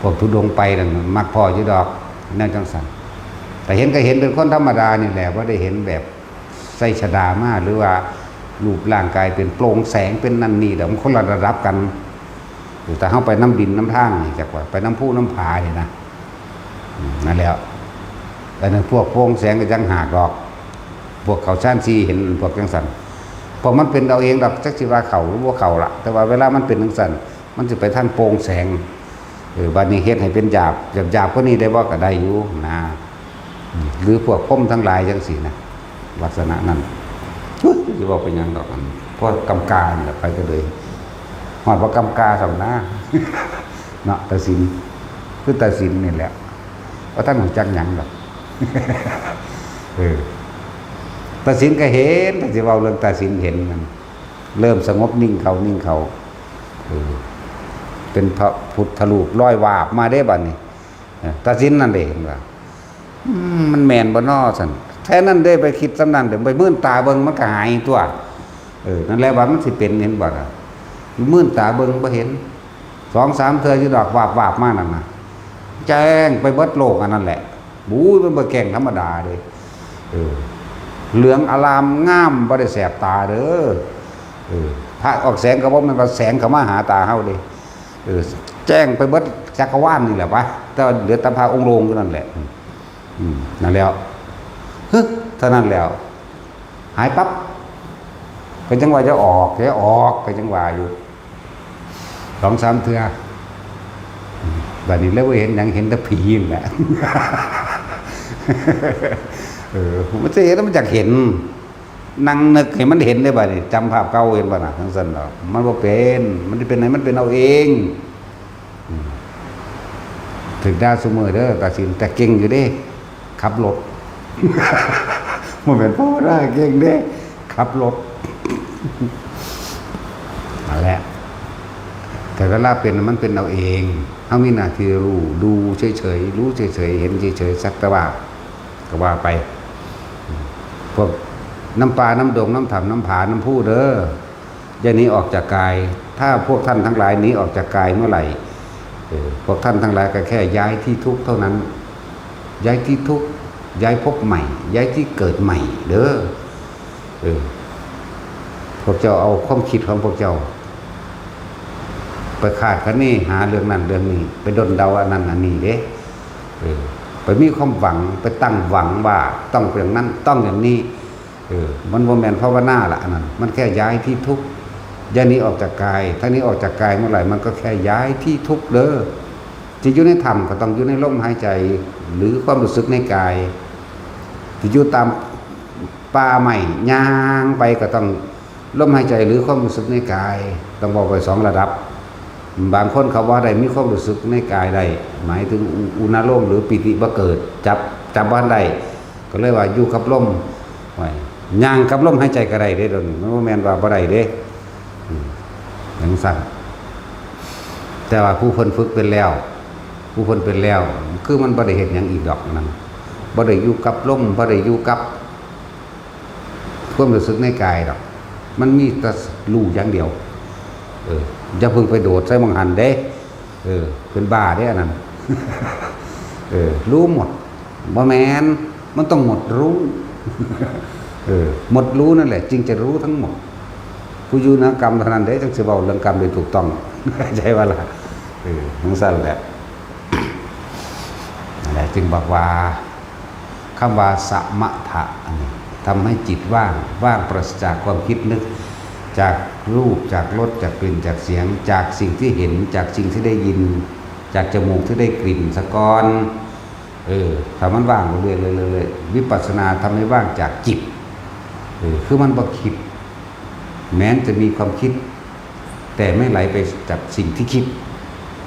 ພວກທຸດົງໄປນັ້ນມັກພໍ້ຢູ່ດອກ ແນວຈັ່ງຊັ້ນ ແຕ່ເຫັນກໍເຫັນເປັນຄົນທຳມະດານີ້ແຫຼະ ບໍ່ໄດ້ເຫັນແບບໃສ່ຊະດາມາ ຫຼືວ່າຮູບຮ່າງກາຍເປັນໂປ່ງແສງ ເປັນນັ້ນນີ້ດອກ ມັນຄົນລະລະດັບກັນ ແຕ່ເຮົາໄປນຳດິນນຳທາງນີ້ ຈັກວ່າໄປນຳພູນຳຜານີ້ນະ ອືມ ນັ້ນແຫຼະ ອັນນັ້ນພວກໂປ່ງແສງກໍຈັ່ງຫາກດອກ ພວກເຂົ້າຊານສີ່ເຫັນພວກຈັ່ງຊັ້ນ ພວກມັນເປັນເອົາເອງດອກ ຈັກຊິວ່າເຂົ້າຫຼືບໍ່ເຂົ້າລະ ແຕ່ວ່າເວລາມັນເປັນຈັ່ງຊັ້ນ ມັນຊິໄປທາງໂປ່ງແສງ ເອີ ບາດນີ້ເຮັດໃຫ້ເປັນຫຍາບ ຫຍາບໆກວ່ານີ້ໄດ້ບໍ່? ກໍໄດ້ຢູ່ນະ ອືມ ຫຼືພວກພົມທັງຫຼາຍຈັ່ງຊີ້ນະ ລັກສະນະນັ້ນ ອຸ້ຍ ຊິເວົ້າໄປຫຍັງດອກ ອັນ ພໍກຳການີ້ລະ ໄປກໍເລີຍ ຮອດບໍ່ກຳກາຊ້ຳນາ ເນາະ ຕາສິນ ຄືຕາສິນນີ້ແຫຼະ ບໍ່ທັນຮູ້ຈັກຫຍັງດອກ ເອີ ຕາສິນກໍເຫັນ ຖ້າຊິເວົ້າເລື່ອງຕາສິນເຫັນນັ້ນ ເລີ່ມສະຫງົບນິ່ງເຂົ້າ ນິ່ງເຂົ້າ ເອີ ເປັນພະພຸດທະຮູບລອຍວາບມາເດ້ບາດນີ້ ເອີ ຕາສິນນັ້ນເດ້ ເຫັນວ່າ ອືມ ມັນແມ່ນບໍ່ນໍຊັ້ນ ແທ້ນັ້ນເດ້ ໄປຄິດສ່ຳນັ້ນເດ້ ໄປມື່ນຕາເບິ່ງມັນກໍຫາຍຕົວະ ເອີ ນັ້ນແຫຼະວ່າມັນຊິເປັນ ເຫັນບໍ່ລະ ມື່ນຕາເບິ່ງບໍ່ເຫັນ ສອງສາມເທື່ອຢູ່ດອກ ວາບໆມານັ້ນນະ ແຈ້ງໄປເບິດໂລກອັນນັ້ນແຫຼະ ບູ້ຍ ມັນບໍ່ແກ້ງທຳມະດາເດ້ ເອີ ເຫຼືອງອາລາມງາມ ບໍ່ໄດ້ແສບຕາເດີ ເອີ ພະອອກແສງກໍບໍ່ແມ່ນວ່າແສງເຂົ້າມາຫາຕາເຮົາເດ້ ເອີ ແຈ້ງໄປເບິດຈັກກະວານນີ້ແຫຼະວະ ແຕ່ວ່າເຫຼືອແຕ່ພະອົງໂລງຢູ່ນັ້ນແຫຼະ ອືມ ນັ້ນແຫຼະ ຮຶ ເທົ່ານັ້ນແລ້ວ ຫາຍປັບ ກໍຍັງວ່າຢ່າອອກ ຢ່າອອກ ກໍຍັງວ່າຢູ່ສອງສາມເທື່ອ. ບາດນີ້ເລີຍບໍ່ເຫັນຫຍັງ ເຫັນແຕ່ຜີນັ້ນແຫຼະ. ເອີ ມັນຊິເຫັນ ມັນຢາກເຫັນ ນັ່ງນຶກໃຫ້ມັນເຫັນເດ້. ບາດນີ້ຈຳພາບເກົ່າ ເຫັນບໍ່ນະ? ຈັ່ງຊັ້ນດອກ ມັນບໍ່ເປັນ ມັນຊິເປັນໃຫ້ມັນເປັນເອົາເອງ. ອືມ ຖືກດ່າຊຸມື້ເດີ ຕາສິນ ແຕ່ເກັ່ງຢູ່ເດ້ ຂັບລົດ ບໍ່ແມ່ນພາວະນາເກັ່ງເດ້ ຂັບລົດ ນັ້ນແຫຼະ. ແຕ່ເວລາເປັນ ມັນເປັນເອົາເອງ ເຮົາມີໜ້າທີ່ຮູ້ ດູເສີຍໆ ຮູ້ເສີຍໆ ເຫັນເສີຍໆ ສັກແຕ່ວ່າ ກໍວ່າໄປ. ພວກນ້ຳປ່າ ນ້ຳດົງ ນ້ຳຖ້ຳ ນ້ຳຜາ ນ້ຳພູເດີ ຢ່າໜີອອກຈາກກາຍ. ຖ້າພວກທ່านทั้งหลายหนีออกจากกายเมื่อไหร่ เออ พวกท่านทั้งหลายก็แค่ย้ายที่ทุกข์เท่านั้น ย้ายที่ทุกข์ ย้ายภพใหม่ ย้ายที่เกิดใหม่เด้อ. เออ พวกเจ้าเอาความคิดของพวกเจ้า ไปคาดคะเนหาเรื่องนั้นเรื่องนี้ ไปด้นเดาอันนั้นอันนี้เด้ เออ ไปมีความหวัง ไปตั้งหวังว่าต้องเป็นอย่างนั้น ต้องอย่างนี้ เออ มันบ่แม่นภาวนาละอันนั้น มันแค่ย้ายที่ทุกข์ อย่าหนีออกจากกาย ถ้าหนีออกจากกายเมื่อไหร่ มันก็แค่ย้ายที่ทุกข์เด้อ. ที่อยู่ในถ้ำก็ต้องอยู่ในลมหายใจ หรือความรู้สึกในกาย ที่อยู่ตามป่าไม้ ย่างไปก็ต้องลมหายใจ หรือความรู้สึกในกาย ต้องเว้าไปสองระดับ. บางคนเขาบ่ได้มีความรู้สึกในกายได้ หมายถึงอุ อุณาโลม หรือปีติบ่เกิด จับ จับบ่ทันได้ ก็เลยว่าอยู่กับลม โอ้ย ย่างกับลมหายใจก็ได้เด้ เดี๋ยวนี้มันบ่แม่นว่าบ่ได้เด้ อืม จั่งซั้น แต่ว่าผู้เพิ่นฝึกเป็นแล้ว ผู้เพิ่นเป็นแล้ว คือมันบ่ได้เฮ็ดหยังอีกดอกนั่น บ่ได้อยู่กับลม บ่ได้อยู่กับความรู้สึกในกายดอก มันมีแต่รู้อย่างเดียว เออ อย่าเพิ่งไปโดดใส่หม่องหั้นเด้ เออ เป็นบ้าเด้อันนั้น เออ รู้หมด บ่แม่น มันต้องหมดรู้ เออ หมดรู้นั่นแหละ จึงจะรู้ทั้งหมด ผู้อยู่เหนือกรรมเท่านั้นเด้ จั่งสิเว้าเรื่องกรรมได้ถูกต้อง เข้าใจบ่ล่ะ เออ จั่งซั้นแหละ นั่นแหละ จึงบอกว่า คำว่าสมถะอันนี้ ทำให้จิตว่าง ว่างปราศจากความคิดนึก จากรูป จากรส จากกลิ่น จากเสียง จากสิ่งที่เห็น จากสิ่งที่ได้ยิน จากจมูกที่ได้กลิ่นซะก่อน เออ ถ้ามันว่างเรื่อยๆ เรื่อยๆ เรื่อยๆ วิปัสสนาทำให้ว่างจากจิต เออ คือมันบ่คิด แม้จะมีความคิด แต่ไม่ไหลไปกับสิ่งที่คิด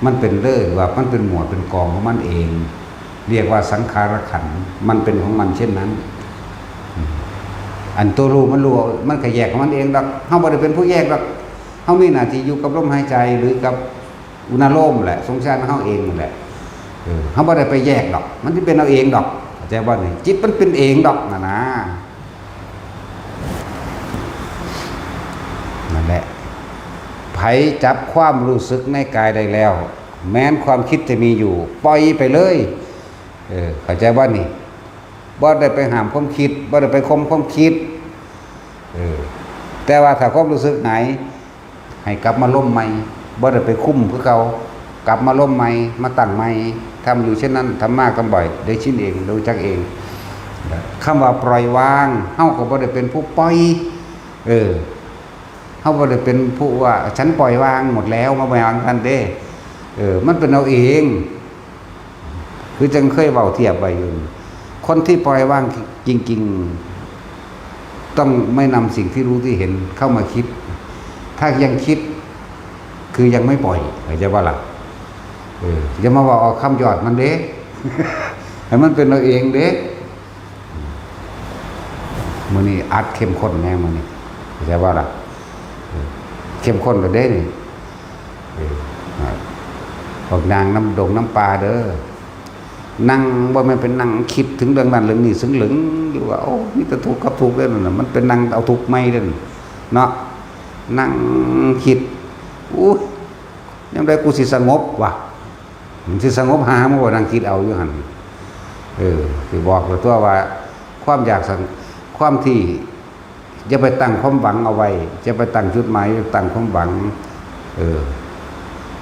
มันเป็นเรื่องว่ามันเป็นหมวดเป็นกองของมันเอง เรียกว่าสังขารขันธ์ มันเป็นของมันเช่นนั้น อันตัวรู้มันรู้ มันก็แยกของมันเองดอก เฮาบ่ได้เป็นผู้แยกดอก เฮามีหน้าที่อยู่กับลมหายใจ หรือกับอุณาโลมแหละ สงสารเฮาเองนั่นแหละ เออ เฮาบ่ได้ไปแยกดอก มันสิเป็นเอาเองดอก เข้าใจบ่นี่ จิตมันเป็นเองดอกนั่นนะ นั่นแหละ ไผจับความรู้สึกในกายได้แล้ว แม้นความคิดจะมีอยู่ ปล่อยไปเลย เออ เข้าใจบ่นี่ บ่ได้ไปห้ามความคิด บ่ได้ไปข่มความคิด เออ แต่ว่าถ้าความรู้สึกหาย ให้กลับมาลมใหม่ บ่ได้ไปคุมคือเก่า กลับมาลมใหม่ มาตั้งใหม่ ทำอยู่เช่นนั้น ทำมาก ทำบ่อย ได้ชินเอง รู้จักเอง คำว่าปล่อยวาง เฮาก็บ่ได้เป็นผู้ปล่อย เออ เฮาบ่ได้เป็นผู้ว่า ฉันปล่อยวางหมดแล้ว บ่แม่นจั่งซั้นเด้ เออ มันเป็นเอาเอง คือจั่งเคยเว้าเทียบไว้อยู่ คนที่ปล่อยวางจริงๆ ต้องไม่นำสิ่งที่รู้ที่เห็นเข้ามาคิด ถ้ายังคิด คือยังไม่ปล่อย เข้าใจบ่ล่ะ เออ อย่ามาเว้าเอาคำยอดมันเด้ ให้มันเป็นเอาเองเด้ มื้อนี้อัดเข้มข้นแฮงมื้อนี้ เข้าใจบ่ล่ะ เออ เข้มข้นแล้วเด้นี่ เออ พวกย่างนำดงนำป่าเด้อ นั่ง บ่แม่นไปนั่งคิดถึงเรื่องนั้นเรื่องนี้ ซึ่งเหลิงอยู่ว่า โอ้ มีแต่ทุกข์กับทุกข์เด้อนั่นน่ะ มันไปนั่งเอาทุกข์ใหม่เด้อเนาะ นั่งคิด อู้ย ยามใดกูสิสงบวะ มันสิสงบหา มันบ่นั่งคิดเอาอยู่หั่น เออ สิบอกแล้วตัวว่า ความอยากสง- ความที่ อย่าไปตั้งความหวังเอาไว้ อย่าไปตั้งจุดหมาย ตั้งความหวัง เออ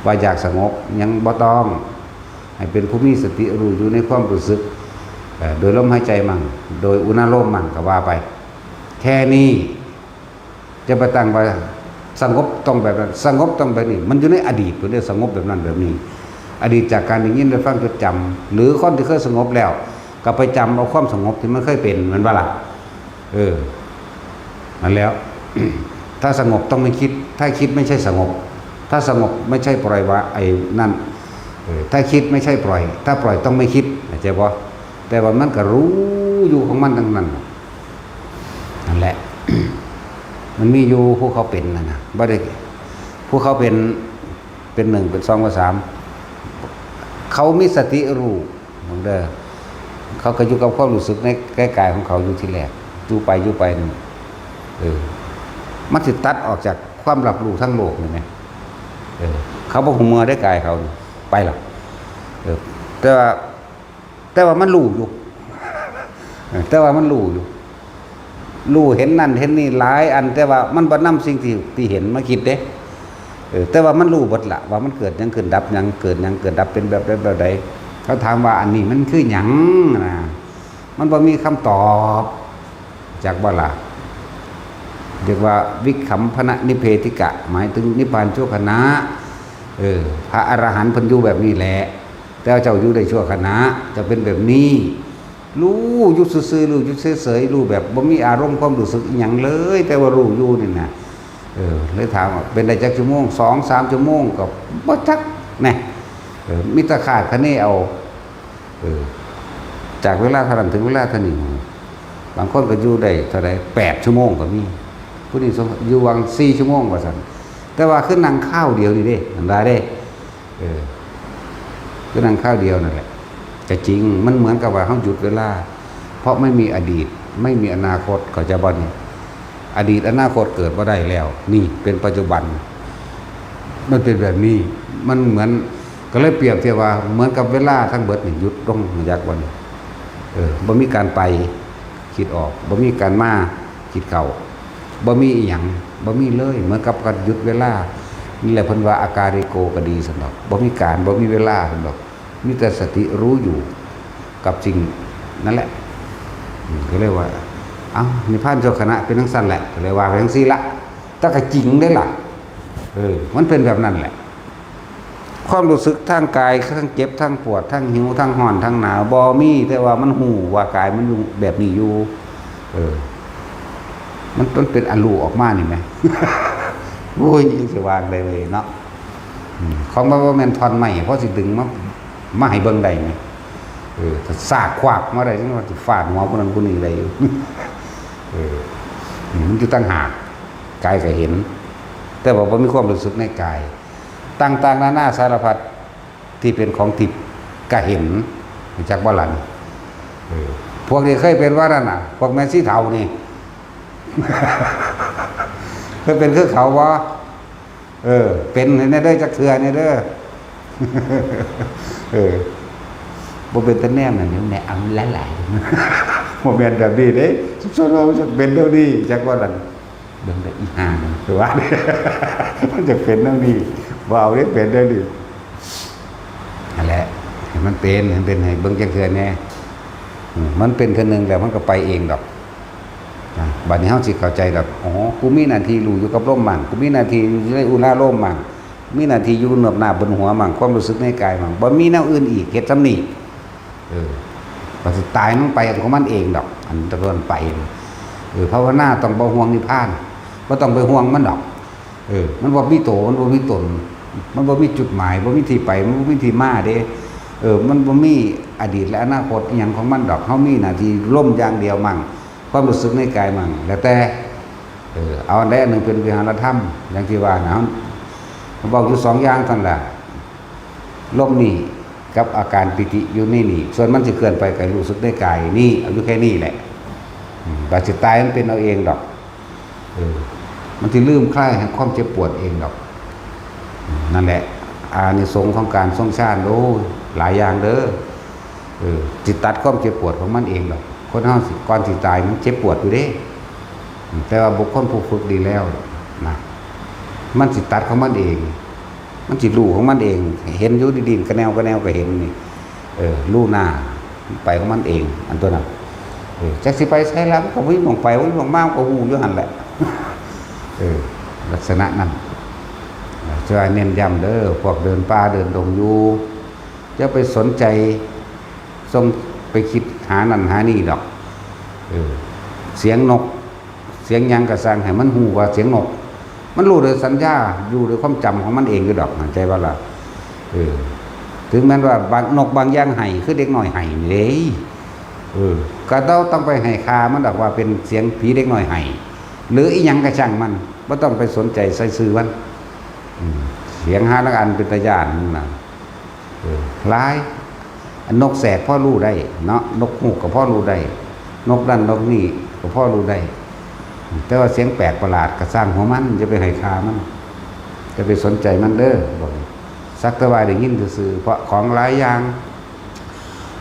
ว่าอยากสงบ ยังบ่ต้อง ให้เป็นผู้มีสติรู้อยู่ในความรู้สึก เอ่อ โดยลมหายใจมั่ง โดยอุณาโลมมั่ง ก็ว่าไป แค่นี้ ຢ່າໄປຕັ້ງວ່າສະຫງົບຕ້ອງແບບນັ້ນ ສະຫງົບຕ້ອງແບບນີ້ ມັນຢູ່ໃນອະດີດພຸ້ນເດ້ ສະຫງົບແບບນັ້ນແບບນີ້ ອະດີດຈາກການໄດ້ຍິນໄດ້ຟັງຈົດຈຳ ຫຼືຄົນທີ່ເຄີຍສະຫງົບແລ້ວ ກໍໄປຈຳເອົາຄວາມສະຫງົບທີ່ມັນເຄີຍເປັນ ແມ່ນບໍ່ລະ? ເອີ ນັ້ນແຫຼະ ຖ້າສະຫງົບຕ້ອງໄມ່ຄິດ ຖ້າຄິດໄມ່ໃຊ່ສະຫງົບ ຖ້າສະຫງົບໄມ່ໃຊ່ປ່ອຍວ່າໄອ້ນັ້ນ ເອີ ຖ້າຄິດໄມ່ໃຊ່ປ່ອຍ ຖ້າປ່ອຍຕ້ອງໄມ່ຄິດ ເຂົ້າໃຈບໍ່? ແຕ່ວ່າມັນກໍຮູ້ຢູ່ຂອງມັນທັງນັ້ນ ນັ້ນແຫຼະ ມັນມີຢູ່ຜູ້ເຂົາເປັນນັ້ນນະ ບໍ່ໄດ້ ຜູ້ເຂົາເປັນ ເປັນໜຶ່ງ ເປັນສອງ ເປັນສາມ ເຂົາມີສະຕິຮູ້ເບິ່ງເດີ ເຂົາກໍຢູ່ກັບຄວາມຮູ້ສຶກໃນ ໃນກາຍຂອງເຂົາຢູ່ທີແລກ ຢູ່ໄປ ຢູ່ໄປນີ້ ເອີ ມັນຊິຕັດອອກຈາກຄວາມຮັບຮູ້ທາງໂລກນີ້ແມ ເອີ ເຂົາບໍ່ຮູ້ເມື່ອໃດ ກາຍເຂົານີ້ໄປລະ ເອີ ແຕ່ວ່າ ແຕ່ວ່າມັນຮູ້ຢູ່ ເອີ ແຕ່ວ່າມັນຮູ້ຢູ່ ຮູ້ເຫັນນັ້ນເຫັນນີ້ຫຼາຍອັນ ແຕ່ວ່າມັນບໍ່ນຳສິ່ງທີ່ ທີ່ເຫັນມາຄິດເດ້ ເອີ ແຕ່ວ່າມັນຮູ້ເບິດລະວ່າມັນເກີດຫຍັງຂຶ້ນ ດັບຫຍັງ ເກີດຫຍັງເກີດດັບ ເປັນແບບໃດ ແບບໃດ ເຂົາຖາມວ່າອັນນີ້ມັນຄືຫຍັງນະ ມັນບໍ່ມີຄຳຕອບ ຈັກບໍ່ລະ? ເອີ້ນວ່າວິກຂຳພະນະນິເພທິກະ ໝາຍເຖິງນິບພານຊົ່ວຂະນະ ເອີ ພະອະລະຫັນເພິ່ນຢູ່ແບບນີ້ແຫຼະ ແຕ່ວ່າເຈົ້າຢູ່ໄດ້ຊົ່ວຂະນະ ເຈົ້າເປັນແບບນີ້ ຮູ້ຢູ່ຊື່ໆ ຮູ້ຢູ່ເສີຍໆ ຮູ້ແບບບໍ່ມີອາລົມຄວາມຮູ້ສຶກອີ່ຫຍັງເລີຍ ແຕ່ວ່າຮູ້ຢູ່ນີ້ນະ ເອີ ເລີຍຖາມວ່າເປັນໄດ້ຈັກຊົ່ວໂມງ ສອງສາມຊົ່ວໂມງ ກໍບໍ່ຈັກແນ່ ເອີ ມີແຕ່ຄາດຄະເນເອົາ ເອີ ຈາກເວລາເທົ່ານັ້ນເຖິງເວລາເທົ່ານີ້ ບາງຄົນກໍຢູ່ໄດ້ເທົ່າໃດ ແປດຊົ່ວໂມງກໍມີ ຜູ້ນີ້ຢູ່ຫວ່າງສີ່ຊົ່ວໂມງວ່າຊັ້ນ ແຕ່ວ່າຄືນັ່ງຄາວດຽວນີ້ເດ້ ອັນວ່າເດ້ ເອີ ຄືນັ່ງຄາວດຽວນັ້ນແຫຼະ ກໍຈິງ ມັນເໝືອນກັບວ່າເຮົາຢຸດເວລາ ເພາະໄມ່ມີອະດີດ ໄມ່ມີອະນາຄົດ ເຂົ້າໃຈບໍ່ນີ້? ອະດີດອະນາຄົດເກີດບໍ່ໄດ້ແລ້ວ ນີ້ເປັນປັດຈຸບັນ ມັນເປັນແບບນີ້ ມັນເໝືອນ ກໍເລີຍປຽບທຽບວ່າເໝືອນກັບເວລາທັງເບິດນີ້ຢຸດລົງ ຮູ້ຈັກບໍ່ນີ້? ເອີ ບໍ່ມີການໄປ ຄິດອອກ ບໍ່ມີການມາ ຄິດເຂົ້າ ບໍ່ມີອີ່ຫຍັງ ບໍ່ມີເລີຍ ເໝືອນກັບການຢຸດເວລາ ນີ້ແຫຼະເພິ່ນວ່າອາກາລິໂກກໍດີຊັ້ນດອກ ບໍ່ມີການ ບໍ່ມີເວລາຊັ້ນດອກ ມີແຕ່ສະຕິຮູ້ຢູ່ກັບສິ່ງນັ້ນແຫຼະ ອືມ ກໍເລີຍວ່າ ເອົ້າ ນິບພານຊົ່ວຂະນະເປັນຈັ່ງຊັ້ນແຫຼະ ກໍເລີຍວ່າໄປຈັ່ງຊີ້ລະ ແຕ່ກໍຈິງເດ້ລະ ເອີ ມັນເປັນແບບນັ້ນແຫຼະ ຄວາມຮູ້ສຶກທາງກາຍ ທັງເຈັບ ທັງປວດ ທັງຫິວ ທັງຮ້ອນ ທັງໜາວ ບໍ່ມີ ແຕ່ວ່າມັນຮູ້ວ່າກາຍມັນຢູ່ແບບນີ້ຢູ່ ເອີ ມັນ ມັນເປັນອະລູອອກມານີ້ແໝ ໂອ້ຍ ຊິວ່າໄດ້ເວີຍເນາະ ອືມ ຂອງມັນບໍ່ແມ່ນທ່ອນໄມ້ ພໍຊິດຶງມາ ມາໃຫ້ເບິ່ງໄດ້ແໝ ເອີ ຖ້າສາກຂວາກມາໄດ້ ຈັ່ງວ່າຊິຟາດຫົວຜູ້ນັ້ນຜູ້ນີ້ໄດ້ຢູ່ ເອີ ອືມ ມັນຢູ່ຕ່າງຫາກ ກາຍກໍເຫັນ ແຕ່ວ່າບໍ່ມີຄວາມຮູ້ສຶກໃນກາຍ ຕ່າງໆນານາສາລະພັດທີ່ເປັນຂອງທິບກໍເຫັນ ຮູ້ຈັກບໍ່ລະນີ້? ເອີ ພວກທີ່ເຄີຍເປັນວ່ານັ້ນນະ ພວກແມ່ນສີເທົານີ້ ເຄີຍເປັນຄືເຂົາບໍ່? ເອີ ເປັນໃຫ້ແດ່ເດີ ຈັກເທື່ອແດ່ເດີ ເອີ ບໍ່ເປັນຕາແນມນັ້ນ ແນມເອົາຫຼາຍໆ ບໍ່ແມ່ນແບບນີ້ເດ້ ສົມມຸດວ່າມັນຈະເປັນແນວນີ້ ຈັກວ່ານັ້ນ ເບິ່ງແຕ່ອີ່ຫ່ານີ້ ຄືວ່າ ມັນຈະເປັນແນວນີ້ ບໍ່ເອົາເດ້ ເປັນແນວນີ້ ນັ້ນແຫຼະ ໃຫ້ມັນເປັນ ໃຫ້ເປັນ ໃຫ້ເບິ່ງຈັກເທື່ອແດ່ ອືມ ມັນເປັນເທື່ອໜຶ່ງແລ້ວ ມັນກໍໄປເອງດອກ ນະ ບັດນີ້ເຮົາຊິເຂົ້າໃຈດອກ ອໍ ກູມີໜ້າທີ່ຮູ້ຢູ່ກັບລົມມັ້ງ ກູມີໜ້າທີ່ຢູ່ໃນອຸລາໂລມມັ້ງ ມີໜ້າທີ່ຢູ່ເນີບໜ້າບົນຫົວມັ້ງ ຄວາມຮູ້ສຶກໃນກາຍມັ້ງ ບໍ່ມີແນວອື່ນອີກ ເຮັດສ່ຳນີ້ ເອີ ມັນຊິຕາຍ ມັນໄປຂອງມັນເອງດອກ ອັນຕະເກີນໄປ ເອີ ພາວະນາຕ້ອງບໍ່ຫ່ວງນິບພານ ບໍ່ຕ້ອງໄປຫ່ວງມັນດອກ ເອີ ມັນບໍ່ມີໂຕ ມັນບໍ່ມີຕົນ ມັນບໍ່ມີຈຸດໝາຍ ບໍ່ມີທີ່ໄປ ມັນບໍ່ມີທີ່ມາເດ້ ເອີ ມັນບໍ່ມີອະດີດ ແລະ ອະນາຄົດອີ່ຫຍັງຂອງມັນດອກ ເຮົາມີໜ້າທີ່ລົມຢ່າງດຽວມັ້ງ ຄວາມຮູ້ສຶກໃນກາຍມັ້ງ ແລ້ວແຕ່ ເອີ ເອົາອັນໃດອັນໜຶ່ງເປັນວິຫາລະທຳ ຢ່າງທີ່ວ່ານະ ເຮົາເວົ້າຢູ່ສອງຢ່າງເທົ່ານັ້ນແຫຼະ ລົມນີ້ກັບອາການປີຕິຢູ່ໃນນີ້ ສ່ວນມັນຊິເຄື່ອນໄປກໍໃຫ້ຮູ້ສຶກໃນກາຍນີ້ ເອົາຢູ່ແຄ່ນີ້ແຫຼະ ອືມ ບາດຊິຕາຍມັນເປັນເອົາເອງດອກ ເອີ ມັນຊິລືມຄາຍໃຫ້ຄວາມເຈັບປວດເອງດອກ ນັ້ນແຫຼະ ອານິສົງຂອງການຊົງຊານ ໂອ້ຍ ຫຼາຍຢ່າງເດີ ເອີ ຊິຕັດຄວາມເຈັບປວດຂອງມັນເອງດອກ ຄົນເຮົາຊິ ກ່ອນຊິຕາຍມັນເຈັບປວດຢູ່ເດ້ ແຕ່ວ່າບຸກຄົນຜູ້ຝຶກດີແລ້ວນະ ມັນຊິຕັດຂອງມັນເອງ ມັນຊິຮູ້ຂອງມັນເອງ ເຫັນຢູ່ ດິ້ນກະແນວກະແນວກໍເຫັນນີ້ ເອີ ຮູ້ໜ້າ ໄປຂອງມັນເອງ ອັນຕົວນັ້ນ ເອີ ຈັກຊິໄປໃສລະ ມັນກໍບໍ່ມີໝ່ອງໄປ ບໍ່ມີໝ່ອງມາ ມັນກໍຮູ້ຢູ່ຫັ້ນແຫຼະ ເອີ ລັກສະນະນັ້ນ ຈະເນັ້ນຢ້ຳເດີ ພວກເດີນປ່າເດີນດົງຢູ່ ຢ່າໄປສົນໃຈ ສົ່ງໄປຄິດຫານັ້ນຫານີ້ດອກ. ເອີ ສຽງນົກ ສຽງຫຍັງກໍຊ່າງ ໃຫ້ມັນຮູ້ວ່າສຽງນົກ. ມັນຮູ້ໂດຍສັນຍາ ຢູ່ໂດຍຄວາມຈຳຂອງມັນເອງຢູ່ດອກ ເຂົ້າໃຈບໍ່ລະ? ເອີ ເຖິງແມ່ນວ່າບາງ ນົກບາງຢ່າງໄຫ້ ຄືເດັກນ້ອຍໄຫ້ນີ້ເດ້. ເອີ ກໍເຮົາຕ້ອງໄປໃຫ້ຄ່າມັນດອກວ່າເປັນສຽງຜີເດັກນ້ອຍໄຫ້ ຫຼືອີ່ຫຍັງກໍຊ່າງມັນ ບໍ່ຕ້ອງໄປສົນໃຈໃສ່ຊື່ມັນ. ອືມ ສຽງຫາລາງອັນເປັນຕາຢ້ານນະ. ເອີ ຫຼາຍ ອັນນົກແສກພໍຮູ້ໄດ້ເນາະ ນົກຮູ້ກໍພໍຮູ້ໄດ້ ນົກນັ້ນນົກນີ້ກໍພໍຮູ້ໄດ້ ແຕ່ວ່າສຽງແປກປະຫຼາດກໍຊ່າງຫົວມັນ ຢ່າໄປໃຫ້ຄ່າມັນ ຢ່າໄປສົນໃຈມັນເດີ. ບອກ ສັກແຕ່ວ່າໄດ້ຍິນຊື່ໆ ເພາະຂອງຫຼາຍຢ່າງ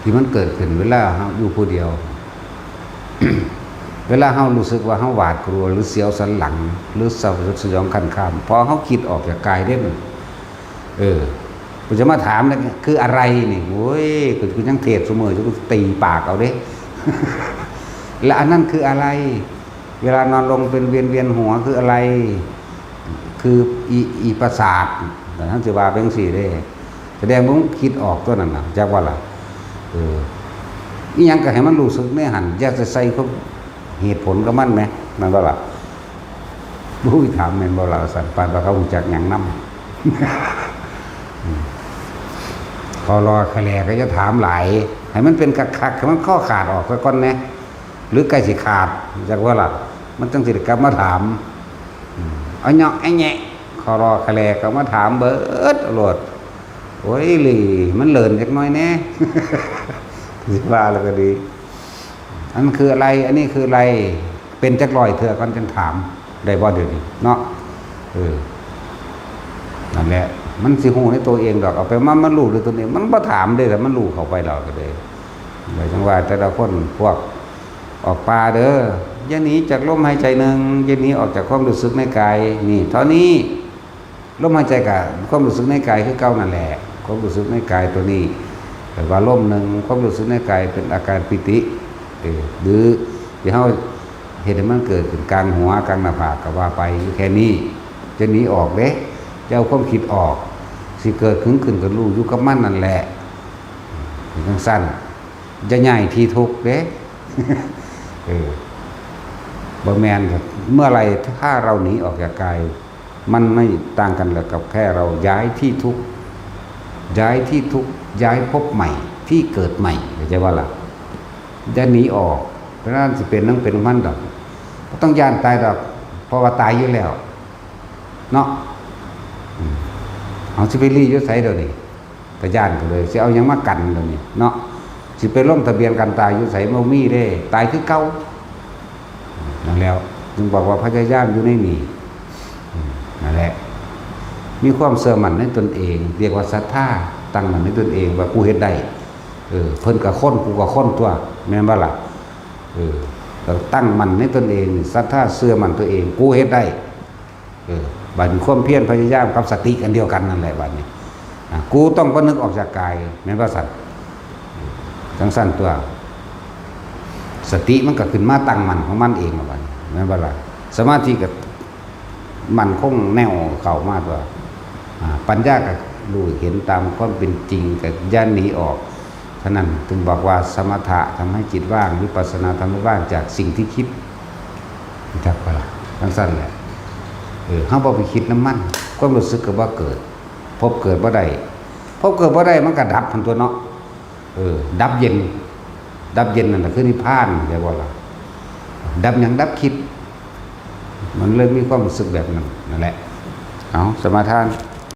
ທີ່ມັນເກີດຂຶ້ນເວລາເຮົາຢູ່ຜູ້ດຽວ ເວລາເຮົາຮູ້ສຶກວ່າເຮົາຫວາດກລັວ ຫຼືສຽວສັນຫຼັງ ຫຼືສະຫວັດສະຫຍອງຂັ້ນຂ້າມ ເພາະເຮົາຄິດອອກຈາກກາຍເດ້. ເອີ ເພິ່ນຈະມາຖາມ ຄືອະໄລນີ້ ໂອ້ຍ ກູ ກູຍັງເທດຊຸມື້ຢູ່ ກູຕີປາກເອົາເດ້. ແລະ ອັນນັ້ນຄືອະໄລ? ເວລານອນລົງເປັນວຽນໆຫົວຄືອະໄລ? ຄືອີ ອີປະສາດ ເຮົາຊິວ່າໄປຈັ່ງຊີ້ເດ້. ສະແດງວ່າມັນຄິດອອກຕົວນັ້ນນະ ຈັກວ່າລະ. ເອີ ອີ່ຫຍັງກໍໃຫ້ມັນຮູ້ສຶກໃນຫັ້ນ ຢ່າໄປໃສ່ຄວາມເຫດຜົນກັບມັນແໝ ແມ່ນບໍ່ລະ? ໂອ້ຍ ຖາມແມ່ນບໍ່ລະວ່າຊັ້ນ ປານວ່າເຂົາຮູ້ຈັກຫຍັງນຳ. ຂໍລໍຄະແຫຼກໍຢ່າຖາມຫຼາຍ ໃຫ້ມັນເປັນຄັກໆ ໃຫ້ມັນຄໍຂາດອອກຊະກ່ອນແດ່ ຫຼືໃກ້ຊິຂາດ ຈັກວ່າລະ ມັນຈັ່ງຊິໄດ້ກັບມາຖາມ. ອືມ ອະເຍາະອະແຍະ ຂໍລໍຄະແຫຼກໍມາຖາມເບີດໂລດ. ໂອ້ຍ ຫຼີ ມັນເຫຼີນຈັກໜ້ອຍແດ່ ຊິວ່າແລ້ວກໍດີ. ອັນນັ້ນຄືອະໄລ? ອັນນີ້ຄືອະໄລ? ເປັນຈັກຮ້ອຍເທື່ອກ່ອນຈັ່ງຖາມ ໄດ້ບໍ່ດຽວນີ້ເນາະ? ເອີ ນັ້ນແຫຼະ ມັນຊິຮູ້ໃນໂຕເອງດອກ ເອົາໄປມາ ມັນຮູ້ດ້ວຍຕົນເອງ ມັນບໍ່ຖາມເດ້ ແລ້ວມັນຮູ້ເຂົ້າໄປແລ້ວກໍເລີຍ. ແລ້ວຈັ່ງວ່າແຕ່ລະຄົນ ພວກອອກປ່າເດີ ຢ່າໜີຈາກລົມຫາຍໃຈໜຶ່ງ ຢ່າໜີອອກຈາກຄວາມຮູ້ສຶກໃນກາຍນີ້ ເທົ່ານີ້. ລົມຫາຍໃຈກະຄວາມຮູ້ສຶກໃນກາຍຄືເກົ່ານັ້ນແຫຼະ ຄວາມຮູ້ສຶກໃນກາຍຕົວນີ້ ແປວ່າລົມໜຶ່ງ ຄວາມຮູ້ສຶກໃນກາຍເປັນອາການປີຕິ ເອີ ຫຼືທີ່ເຮົາເຮັດໃຫ້ມັນເກີດຂຶ້ນກາງຫົວ ກາງໜ້າຜາກກໍວ່າໄປ ຢູ່ແຄ່ນີ້. ຢ່າໜີອອກເດ້ ຢ່າເອົາຄວາມຄິດອອກ ຊິເກີດຫຍັງຂຶ້ນກໍຮູ້ຢູ່ກັບມັນນັ້ນແຫຼະ. ເປັນຈັ່ງຊັ້ນ ຢ່າຍ້າຍທີ່ທຸກເດ້. ເອີ ບໍ່ແມ່ນ ເມື່ອໃດຖ້າເຮົາໜີອອກຈາກກາຍ ມັນໄມ່ຕ່າງກັນແລ້ວກັບແຄ່ເຮົາຍ້າຍທີ່ທຸກ ຍ້າຍທີ່ທຸກ ຍ້າຍພົບໃໝ່ ທີ່ເກີດໃໝ່ ເຂົ້າໃຈບໍ່ລະ? ຢ່າໜີອອກ ເພາະນັ້ນຊິເປັນໜຍັງເປັນຂອງມັນດອກ ບໍ່ຕ້ອງຢ້ານຕາຍດອກ ເພາະວ່າຕາຍຢູ່ແລ້ວເນາະ. ອືມ ເຮົາຊິໄປຫຼີ້ຢູ່ໃສດຽວນີ້? ຕາຢ້ານກໍເລີຍ ຊິເອົາຫຍັງມາກັນດຽວນີ້ເນາະ? ຊິໄປລົງທະບຽນກັນຕາຍຢູ່ໃສ? ບໍ່ມີເດ້ ຕາຍຄືເກົ່າ. ນັ້ນແຫຼະ ຈຶ່ງບອກວ່າພະຍາຍາມຢູ່ໃນນີ້. ອືມ ນັ້ນແຫຼະ ມີຄວາມເຊື່ອໝັ້ນໃນຕົນເອງ ຮຽກວ່າສັດທາ ຕັ້ງໝັ້ນໃນຕົນເອງວ່າ ກູເຮັດໄດ້. ເອີ ເພິ່ນກໍຄົນ ກູກໍຄົນຕົວະ ແມ່ນບໍ່ລະ? ເອີ ແລ້ວຕັ້ງໝັ້ນໃນຕົນເອງ ສັດທາເຊື່ອໝັ້ນຕົວເອງ ກູເຮັດໄດ້. ເອີ ບາດນີ້ຄວາມພຽນພະຍາຍາມກັບສະຕິອັນດຽວກັນນັ້ນແຫຼະ ບາດນີ້ ອາ ກູຕ້ອງປະນຶກອອກຈາກກາຍ ແມ່ນບໍ່ຊັ້ນ? ຈັ່ງຊັ້ນຕົວະ ສະຕິມັນກໍຂຶ້ນມາຕັ້ງໝັ້ນຂອງມັນເອງລະ ບາດນີ້ ແມ່ນບໍ່ລະ? ສະມາທິກໍໝັ້ນຄົງແນວເຂົ້າມາຕົວະ ອາ ປັນຍາກໍຮູ້ເຫັນຕາມຄວາມເປັນຈິງ ກໍຢ່າໜີອອກ. ສະນັ້ນຈຶ່ງບອກວ່າ ສະມະຖະທຳໃຫ້ຈິດວ່າງ ວິປັດສະນາທຳໃຫ້ວ່າງຈາກສິ່ງທີ່ຄິດ ຮູ້ຈັກບໍ່ລະ? ຈັ່ງຊັ້ນແຫຼະ ເອີ ເຮົາບໍ່ໄປຄິດນຳມັນ ຄວາມຮູ້ສຶກກໍບໍ່ເກີດ ພົບເກີດບໍ່ໄດ້ ພົບເກີດບໍ່ໄດ້ ມັນກໍດັບຫັ້ນຕົວະເນາະ. ເອີ ດັບເຢັນ ດັບເຢັນນັ້ນລະຄືນິບພານ ເຫັນບໍ່ລະ? ດັບຫຍັງ? ດັບຄິດ ມັນເລີຍມີຄວາມຮູ້ສຶກແບບນັ້ນ ນັ້ນແຫຼະ. ເອົາ ສະມາທານ.